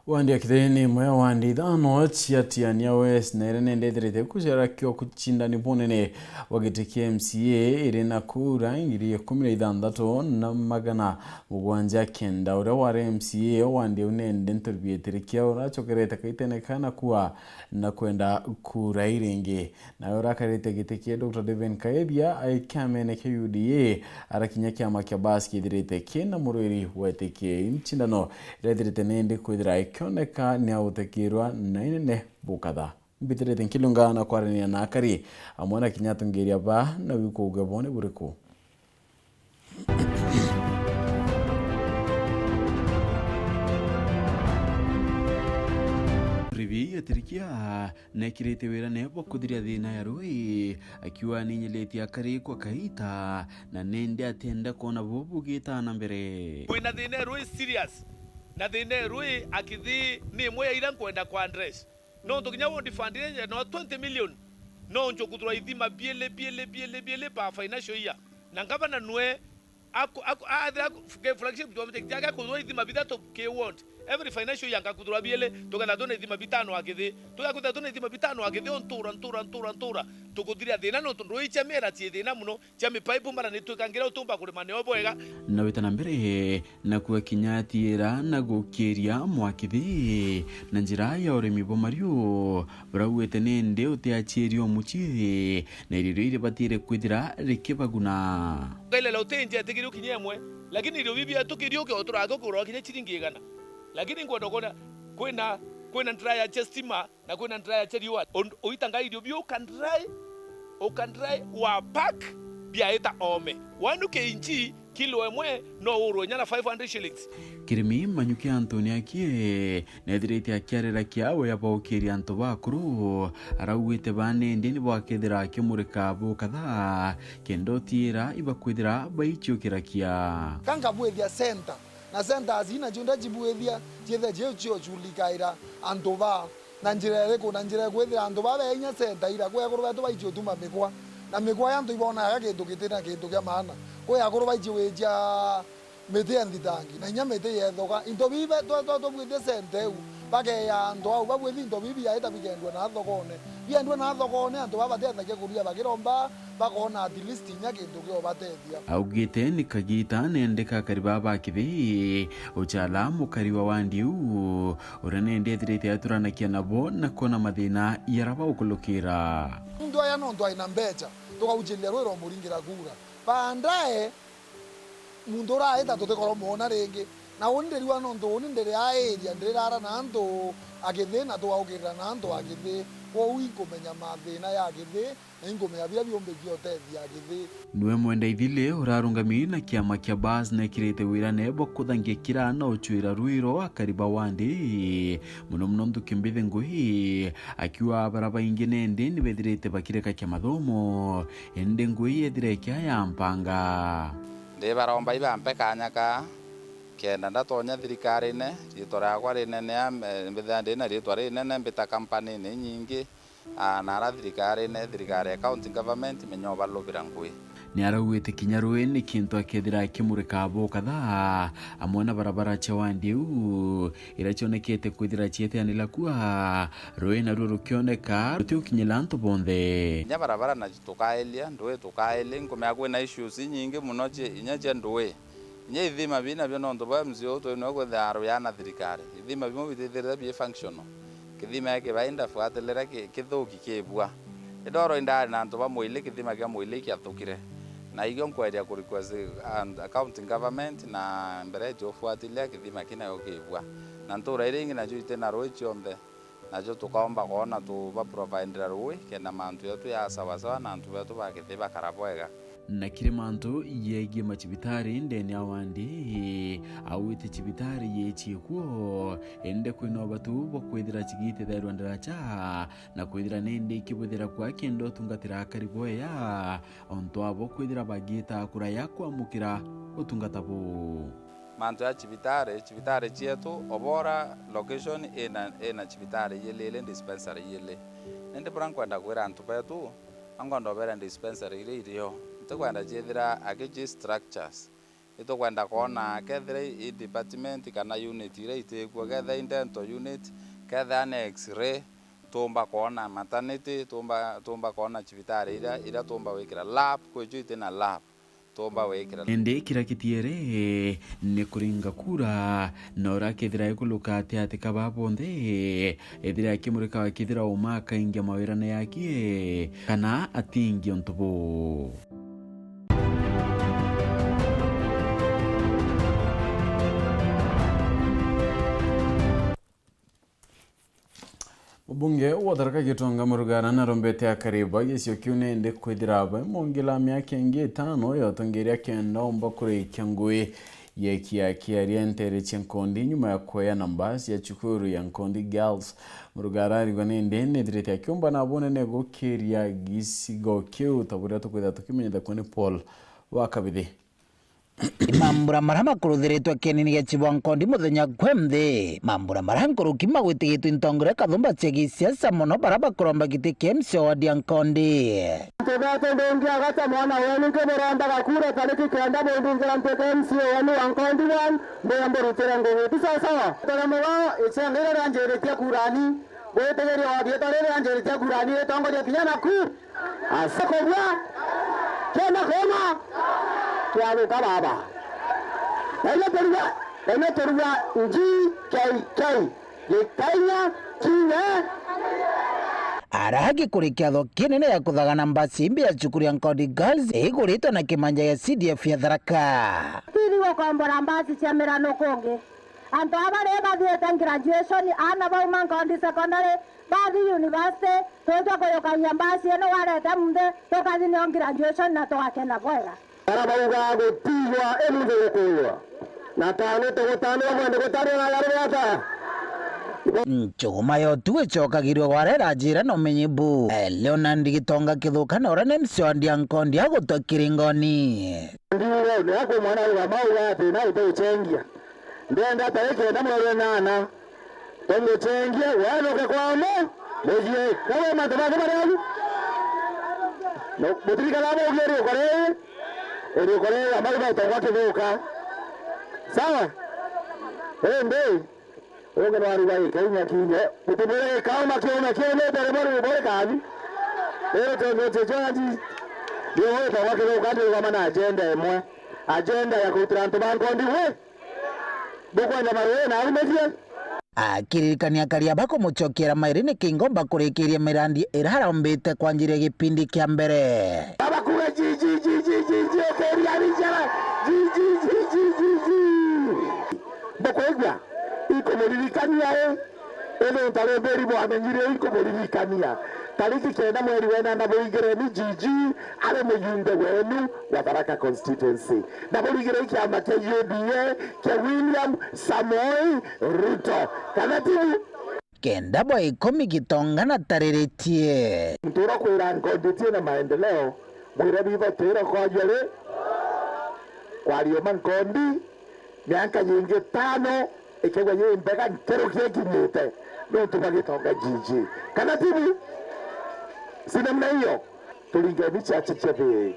Wandi ya Kithini ni imwe ya wandi ithano cia Tigania West, na iria nende ithirite ikucera kio kucindani bunene bwa giti kia M C A iri na kura ngiri ikumi na ithanthatu na magana mugwanja kenda. Uria wari M C A o wandi iu nende Nturibia Itirikia uracokerete kaitene kana kua na kwenda kura iringi. Nawe urakarite giti kia Doctor David Kaethia ai kiamene kia U D A, arakinya kiama kia Bas kithirite kina murwiri wetikie. Ncindano irethirite nindi kwithira ikioneka ni autekirwa na inene bukatha. Mbitirite nkilunga na kwarania na akari amwe na kinya atongeria ba na wikuuge bone buriku. Ii atirikia nekirite wira nebo kuthiria thina ya rui, akiuga ninyilitie akari kwa kaita, na nindi atienda kwona bo bugita na mbere. Kwina thina ya rui serious, na thina ya rui akithi ni imwe ya ira nkwenda kwa address. Nontu kinya ward fund iri no twenty million, no njukuthirwa ithima biili, biili, biili, biili per financial year. Na ngavana nwe aku-, aku-, athira aku-, ke flagship project yake akuthirwa ithima bithatu ki ward. Every financial year ngakuthirwa biili, tuketha twina ithima bitano akithi. Tugakuthirwa twina ithima bitano akithi, o ntura, ntura, ntura, ntura. Tukuthiria thina nontu ndui cia miera cii thina mono. Cia mipaipu mara nitwikangira utumba kurima nio bwega. Na wita na mbere, na kuga kinya atiira na gukiria mwakithi na njira ya urimi bwa mariu, burauite nindi utiachiria umucii, na irio iria iribatiire kwithira rikibaguna. Ukailele utinjia tigiri ukinye imwe, lakini irio bibi atukiria uke uturage ukugura kinya chiringi igana. Lakini ngwenda kuona kwina, kwina ndira ya cia stima, na kwina ndry ya cia riua. Und-, uitanga irio biu uka dry, uka dry, wa pack, biaita ome. One K G, kilo imwe, no urwe nyana five hundred shillings. Kirimi Manyuki Anthony akie, nethirite akiarira kiawe ya baukiria antu bakuru, arauite bane ndi ni bwakethira akimurika bu kadhaa, kenda utiira ibakwithira baichiukira kia. Kanga bwithia center, na centers ina cionthe cibwithia, ciithe cio cio culikaira antu ba. Na njira iriku? Na njira ikwithira antu baa bee inya center ira, kwi akuru betu baichi utuma mikwa, na mikwa ya antu ibonaga kintu giti na kintu kia maana. Kwi akuru baichi wichia miti ya nthitangi, na inya miti yethoka. Into bibi twa, twa, tubwitie center iu, bakeya antu au babwithi into bibi biaita bikendua na thokone. Biendua na thokone, antu baa batethagia kuria bakiromba, bakona at least inya kintu kia ubatethia. Augite ni kagita nende kakari baa ba kithi, uchala mukari wa wandi uu, uria nende ethirite aturanakia nabo na kwona mathina yara baukulukira. Muntu aya nontu aina mbecha, tukauchiria rwiro muringira kura. Baadaye, muntu uraita tutikoromwona ringi. Na uni ndiriwa nontu uni ndiri airia, ndirara na antu a kithi na tugaukirira na antu a kithi. Kwou inkumenya mathina ya kithi, na inkumenya biria biumbikia utethia kithi. Niwe Mwenda Ithili urarungami na kiama kia Bas nekirite wira nebo kuthangia kira na uchuira rwiro akari ba wandi, muno muno nthuki mbithi ngui, akiuga bara baingi nendi nibethirite bakireka kia mathomo, indi ngui yethira ikia ya mpanga. Ndibaromba ibampe kanya ka, kenda ndatonya thirikarine, riitwa riakwa rinenea, eh, mbithira ndi na riitwa rinene, mbita kampanine inyingi, ah, na ara thirikarine, thirikari ya county government, menya ubalubira ngui. Ni araugite kinya rui ni kintu akethira akimurika bo kadhaa, amwe na barabara cia wandi iu, iria cionekete kwithira cieteanira kua, rui naruo rukioneka rutiukinyira antu bonthe. Kinya barabara na tukaelia, ndui tukaelia, nkumenya kwina issues inyingi muno cia, inya cia ndui. Inya ithima bina bio nontu bwa M C A uu twinwe kwithira ruyana thirikari. Ithima bimwe bitithirite bi functional. Kithima giki bainda fuatilira ki-, kithuki kibua. Idoro indari na antu ba Mwili, kithima kia Mwili kiathukire. Na igio nkweria ku request, ah, county government na mbere iti ufuatilia kithima kina gio kibua. Na ntura iria ingi nacio itina rui cionthe. Nacio tukaomba kwona tubaprovidira rui, kenda mantu yetu ya sawasawa na antu betu ba kithi bakara bwega. Na kiri mantu yegie macibitari ndene ya wandi, augite cibitari yechie kuo, ende kwina ubatu bwa kwithira cigitithairwa ndaracha, na kwithira nindi ikibwithira kwa kenda utungatira akari bwea, ontu abo kwithira bagita kuraya kwamukira utungata buu. Mantu ya cibitari, cibitari cietu, Obora location ina, ina cibitari ijili, ili dispensary ijili. Indi buria nkwenda kwira antu betu, ankwenda ubera dispensary iria irio. Ntikwenda ciithira akiji structures. Itukwenda kwona kethira i department kana unit iria itikuo, kethira i dental unit, kethira ni X-ray, tumba kwona maternity, tumba, tumba kwona cibitari iria, iria tumba wikira lab, kwicio itina lab. Tumba wikira. Indi kiria kitiere ni kuringa kura, na uria akethira ikuluka ati ati kaba bonthe, ethira akimurika akethira uma akaingia mawirane yakie, kana atingi untu buu. Mubunge wa Tharaka Gitonga Murugara narombete akari ba gicigo kiu nende kwithira baimongela miaka ingi itano ya utongeria kenda omba kurikia ngui Giki akiaria nteere cia Nkondi nyuma ya kweana mbasi ya cukuru ya Nkondi Girls, Muruga ararigwa nindi nithirite akiumba na bunene gukiria gicigo kiu, ta buria tukwithira tukimenyithakua ni Paul wa Kabithi. Mambura maria makuruthiritwe kienini gia Chief wa Nkondi muthenya kwe nthi, mambura maria nkuruki magwitigitwe intongoria kathumba cia gisiasa mono baria bakuromba giti kia M C A wa ward ya Nkondi. Antu betu ndingiaga ta mwana wenu nkimurombaga kura tariki kenda bundungira ntuike M C A wenu wa Nkondi one, mbuya mburutire ngugi. Ti sawa sawa? Tore mugo, ichenga riria rianjiritie kurani, gwitigiria ward yetu riria rianjiritie kurani, ritongoria kinya naku. Asa kobua, kenda koma, kiathuka baba. Ene turua, ene turua G K K. Gikainya kinya. Araha gikuri kiatho kinene ya kuthagana mbasi imbi ya cukuru ya Nkondi Girls iguritwe na kimanja gia C D F ya Tharaka. Tini gukombora mbasi cia mirano kungi. Antu aba ri bathiite graduation, aana bauma Nkondi Secondary, bathi university, twitwa kuyukagia mbasi ino warete munthi, tukathi nio graduation na tugakena bwega. Bara bauga gutigwa imuthi gukuurwa. Na tani tugutanirwa mwende gutanirwa na yarubata. Nchuma ya utugo icokagirua gwara irajira na umenyi bu. Eh, Leonard Gitonga Kithuka na uria ni M C A wa ward ya Nkondi agutwa kiringoni. Ndiuga ni akwa mwana auga mauga ati na utuchengia. Ndenda tariki kenda mweri wa nana. Tumuchengie, wenuke kwamo, muthie. Kawe mantu make mari au. No, mutirikana mugie riuko riri, riuko riri amari baitagwa Kithuka. Sawa? Indi, ungi nwaruga ikainya kinye, mutimwire gikama kiume kiumite rimwe riuko rikani. Iri tondu ucio jwaji, riuko ritagwa Kithuka, ndirugama na agenda imwe. Agenda ya kurutira antu ba Nkondi wi. Bukwenda maruu na aumithie? Akiririkania akaria bakumucokiera mairi ni kingomba kurikiria mirandi ira araumbite kwanjiria gipindi kia mbere. Baba kuga ji, ji, ji, ji, ji, ji, ukiria bijara. Ji, ji, ji, ji, ji, ji. Bukwigua? Ikumuririkania i. Indi ntarumbiri bwamenyire ikumuririkania. Tariki kenda mweri wa inana buigireni G G ari mujumbe wenu wa Tharaka constituency. Na burigire kiama kia U D A kia William Samoei Ruto. Kana ti bu? Kenda bwa ikumi Gitonga na tariritie. Muntu uria kwira Nkondi tina maendeleo, mwire bitho tira kwajua ri? Kwariuma Nkondi, miaka yingi tano, ikegwa yi mbega nkeruki ikinyite, nontu ba Gitonga G G. Kana ti bu? Si namna hiyo? Turingeni chache cha thiri.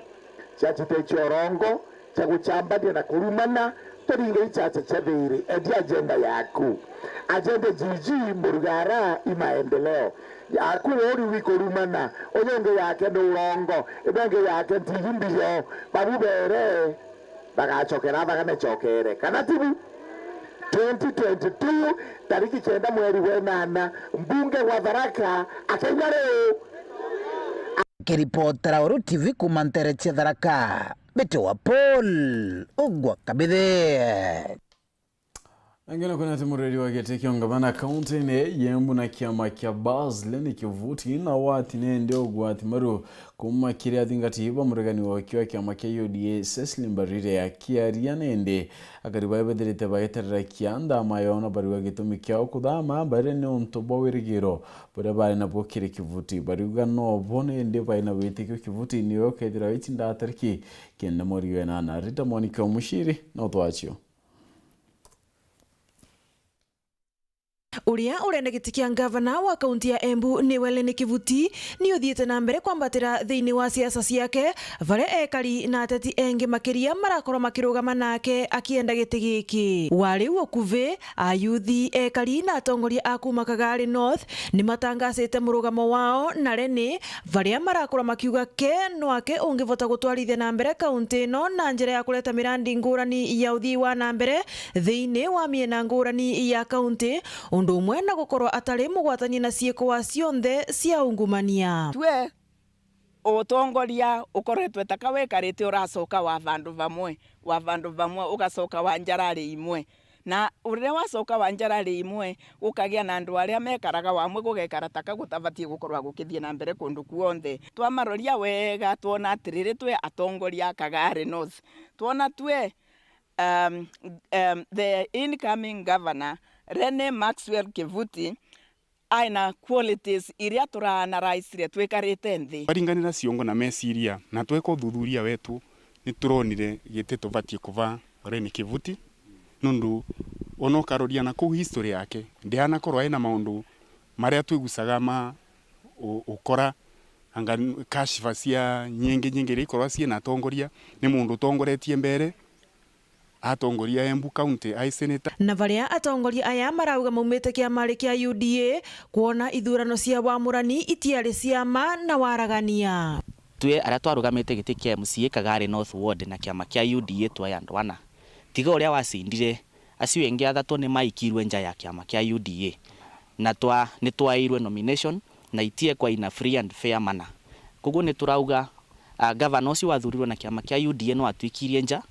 Ciaci ti cia urongo, cia gucambania na kurumana, turinge icaca cia thiiri. Endia agenda yaku. Agenda G G Murugara i maendeleo. Yaku uri wi kurumana, uyu ungi yake ni urongo, ibu ingi yake ntigi mbio. Babu bere bagacokera athagane cokere. Kana tibu? Twenty twenty-two, tariki kenda mweri wa inana, mbunge wa Tharaka akenya riu. Kiripotera Weru T V kuuma nteere cia Tharaka, Mbete wa Paul Ugwa Kabithe. Angina kwina ati mureri wa giti kia ungavana kaunti-ini ya Embu na kiama kia Basley ni kivuti na wati nende ugwati maru kuuma kiri athingati ba muregani wa kio kiama kia U D A Cecily Mbarire akiaria nende akari baria bethirite bageterera kia nthama yao na bariuga gitumi kiao kuthama Mbarire ni untu bwa wirigiro buria bari nabwo kiri kivuti. Bariuga no bo nindi bari na witikio kivuti nio kethira itinda tariki kenda mweri wa inana. Rita Mwaniki wa Mushiri na utwacio. Uria urenda giti kia ngavana wa kaunti ya Embu niwe Lene Kivuti, ni uthiite na mbere kwambatira thiini wa siasa ciake, varia ekari na ateti engi makiria marakorwa makirugama nake akienda giti giki. Wari ukuvi, ayuthi, ekari na atongoria a kuuma Kagari North ni matangasite murugamo wao na Lene, varia marakorwa makiuga ke nwake ungivota gutwarithia na mbere kaunti ino na njira ya kureta mirandi ngurani ya uthii wa na mbere thiini wa miena ngurani ya kaunti, undu umwe na gukorwa atari mugwatania na ciiko wa cionthe cia ungumania. Twe utongoria ukoretwe taka wikarite uracoka wa vandu vamwe, wa vandu vamwe ugacoka wa njarari imwe. Na riria wacoka wa njarari imwe, gukagia na andu aria mekaraga wamwe gugekara taka gutabatie gukorwa gukithie na mbere kundu kuonthe. Twamaroria wega, twona atiriri, twi atongoria a Kagari North. Twona twe Um, um, the incoming governor, Rene Maxwell Kivuti, aina qualities iria turaanalyzire twikarite nthi. Twaringanira ciongo na meciria na tweka uthuthuria wetu, ni turonire giti tubatie kuba Rene Kivuti, nundu ona ukaroria na kuu history yake, ndianakorwo aina maundu maria twigucaga ma u-, ukora, anga n-, kashifa cia nyingi nyingi iria ikorwa ciina atongoria, ni mundu utongoretie mbere, atongoria Embu County, ai senator. Na baria atongoria aya marauga maumite kiamari kia U D A, kwona ithurano cia wamurani itiari cia ma na waragania. Twi aria twarugamite giti kia M C A Kagari North Ward na kiama kia U D A twai andu ana. Tiga uria wacindire, acio engi athatu ni maikirwe nja ya kiama kia U D A. Na twa-, ni twairwe nomination na itiekwa in a free and fair manner. Koguo ni turauga, ah, gavana ucio wathurirwe na kiama kia U D A no atwikirie nja,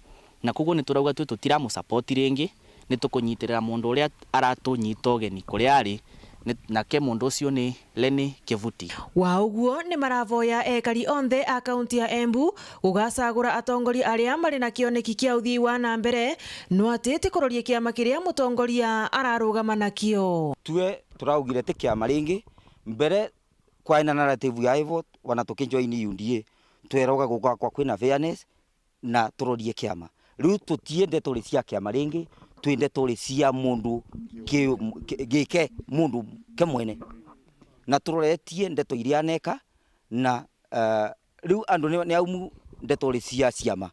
na koguo ni turauga twi tutiramusupport ringi, ni tukunyitirira mundu uria aratunyita ugeni kuria ari, ni, nake mundu ucio ni Lenny Kivuti. Wa uguo, ni maravoya ekari onthe a kaunti ya Embu gugacagura atongoria aria mari na kioneki kia uthii wa na mbere, no ati ti kuroria kiama kiria mutongoria ararugama nakio. Tue turaugire ti kiama ringi, mbere kwaina narrative ya Evo, wana tukijoin U D A, twerauga gugakwa kwina fairness, na turorie kiama. Riu tutie ndeto ri cia kiama ringi, twi ndeto ri cia mundu ki-, ki-, gike, mundu ke mwene. Na turoretie ndeto iria aneka, na, eh, riu andu ni, ni aumu ndeto ri cia ciama.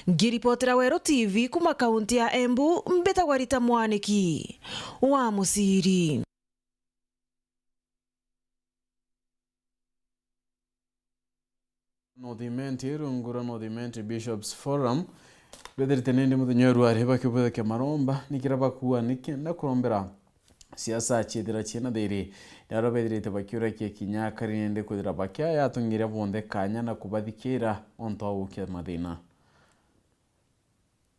Ngiripotera Weru T V kuma kaunti ya Embu, mbitagwa Rita Mwaniki wa Muciri. North Imenti, rungu rwa North Imenti Bishops Forum, rwethirite nindi muthenya wa rwari bakibwithakia maromba, nikira bakuua nikenda kurombera siasa ciithira ciina thiri. Naro bethirite bakiurakia kinya akari nindi kwithira bakiaya atongeria bonthe kanya na kubathikira ontu wa gukia mathina.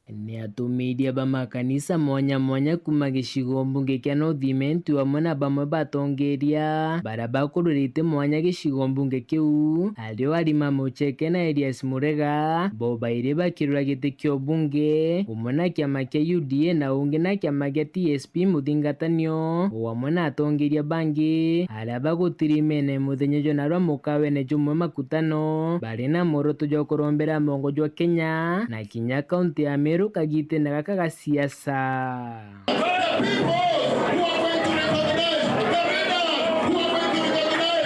Ni atumiiria ba makanisa mwanya mwanya kuuma gicigo mbunge kia North Imenti amwe na bamwe batongeria baria bakururite mwanya gicigo mbunge kiu, ario Halima Mucheke na Elias Murega, bo bairi bakirura giti kia ubunge, umwe na kiama kia U D A na ungi na kiama kia T S P muthingatanio, o amwe na atongeria bangi aria bagutirimene muthenya jwa narua mukawene jumwe makutano, bari na mworoto jwa kurombera mongo jwa Kenya na kinya kaunti ya Meru kagitene gaka ga siasa.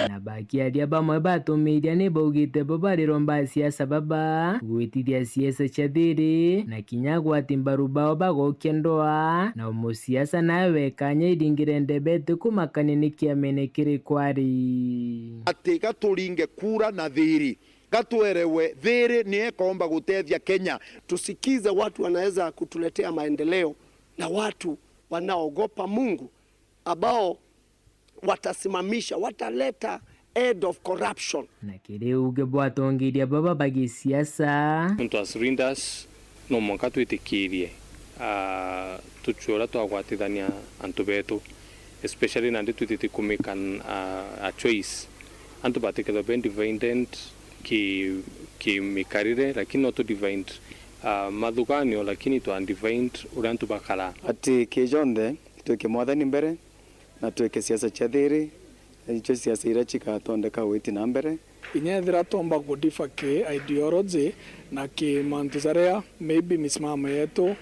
Na bakiaria, bamwe batumiiria ni baugite bo bariromba siasa baba gwitithia siasa cia thiri na kinya gwati mbaru bao bagokia ndoa, na umusiasa nawe wekanya iringire ndebe ti kumakania ni kiamene kiri kwari. Ati gaturinge kura na thiri. Gatwerewe thiri ni ekomba gutethia Kenya. Tusikize watu wanaweza kutuletea maendeleo na watu wanaogopa Mungu ambao watasimamisha, wataleta end of corruption. Na kiri uge bwa atongeria baba ba gisiasa. Nontu as leaders, no mwanka twitikirie, ah, tucue uria twagwatithania antu betu, especially nandi twithitie ku make an, ah, a choice. Antu batikethwa be divided ki, ki mikarire, lakini no tu divide, ah, mathuganio, lakini twa divide uria antu bakara. Ati ki jonthe twike Mwathani mbere, na twike siasa cia thiri, icio siasa iria cigatondeka witi na mbere. Kinya ethira twomba ku differ ki ideology na ki mantu jaria maybe misimamo yetu,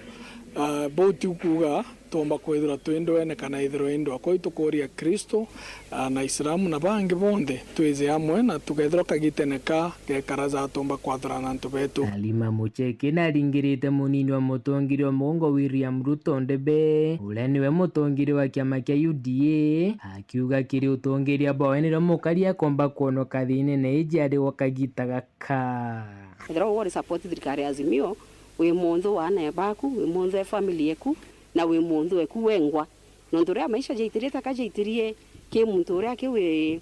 ah, bau ti kuuga twomba kwithirwa twi ndwene kana ithirwa i ndwa. Kwou itukuria Kristo, ah, na Islamu na bangi bonthe twije amwe na tukethirwa kagitene ka gekara ja twomba kwathurana antu betu. Halima Mucheke naringirite munini wa mutongeria wa mugongo William Ruto ndebe, uria niwe mutongeria wa kiama kia U D A, akiuga kiri utongeria bwawe nirio mukari akomba kwonoka thiinene iji ari gwa kagita gaka. Ethirwa ugwe uri support thirikari ya Azimio, wi munthu wa aana baku, wi munthu e family yeku, na wi munthu weku wengwa. Nontu riria maisha jaitirie taka jaitirie ki muntu uria aki wi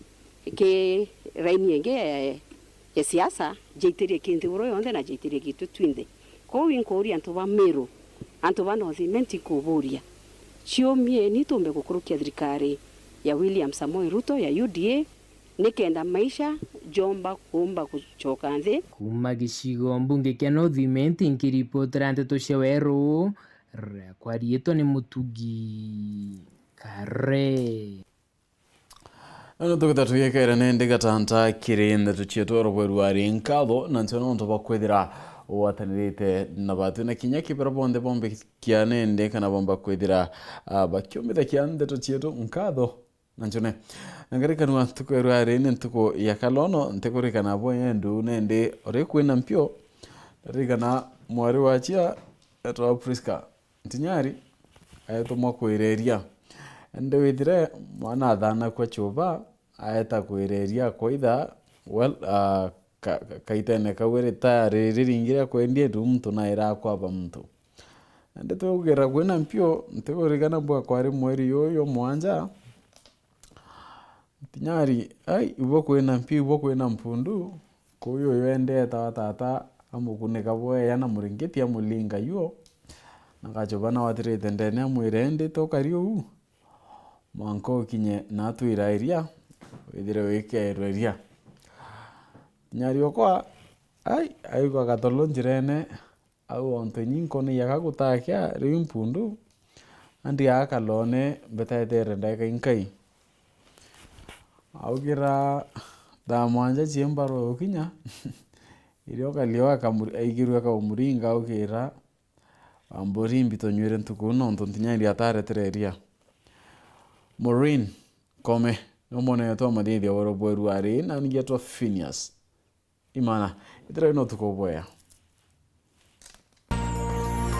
ki raini ingi ya, ya siasa, jaitirie ki nthiguru yonthe na jaitirie gitu twinthe. Kwou inkuuria antu ba Meru, antu ba North Imenti nkuburia, ciumieni tumbe gukurukia thirikari ya William Samoei Ruto ya U D A, nikenda maisha jomba kuumba gucoka nthi. Kuuma gicigo mbunge kia North Imenti, nkiripotera nteto cia weru, riakwa riitwa ni Mutugi Kare. Nontu tugita tugikere nindi gatanta kiri ndeto cietu, orobweru ari nkatho, na ncio nontu bwa kwithira ugwatanirite na batwi na kinya kibera bonthe bombikia nindi kana bomba kwithira, ah, bakiumithakia ndeto cietu nkatho. Na ncio ne, na ngarikanwa ntuku ya rwari ni ntuku ya kalono, ntikurikana bo yendu nindi uri kwina mpio, ndarikana mwari wa chia etwa Priska. Ntinyari aetumwa kwireria. Indi withire mwana athanakua chuba, aeta kwireria kwaitha, well, ah, ka-, ka-, kaitene kau ritayari riringi ria kwendia ndu muntu naira akwaba muntu. Indi twaugira kwina mpio, ntikurikana bwa kwari mweri juju jwa mwanja, Ntinyari, ai, ibo kwina mpio, ibo kwina mpundu, kuu yuyu ende etawa tata, amukunika bweya na muringiti, amulinga yuo, na gachuba nawe atirite ndene, amwire, "Indi tukari uu, mwanka ukinye na atwira iria, withire wikeerwe iria." Ntinyari okwa, ai, aigua gatolo njirene, au ontu inyinko ni yaga gutakia, riu mpundu, andiaga kalone, mbetetere ndagika inkai. Aukira thaa mwanja cia mbaru gukinya, irio kalio akamuri-, aigirue akaumuringa, aukira, "Wamburi, mbi tunywire ntuku nontu ntinyari ataretere iria." Maureen Kome, ni umwonere twa mathithia wero bweru ari, na ningi etwa Phineas. Imana, ithira wina utuku bwega.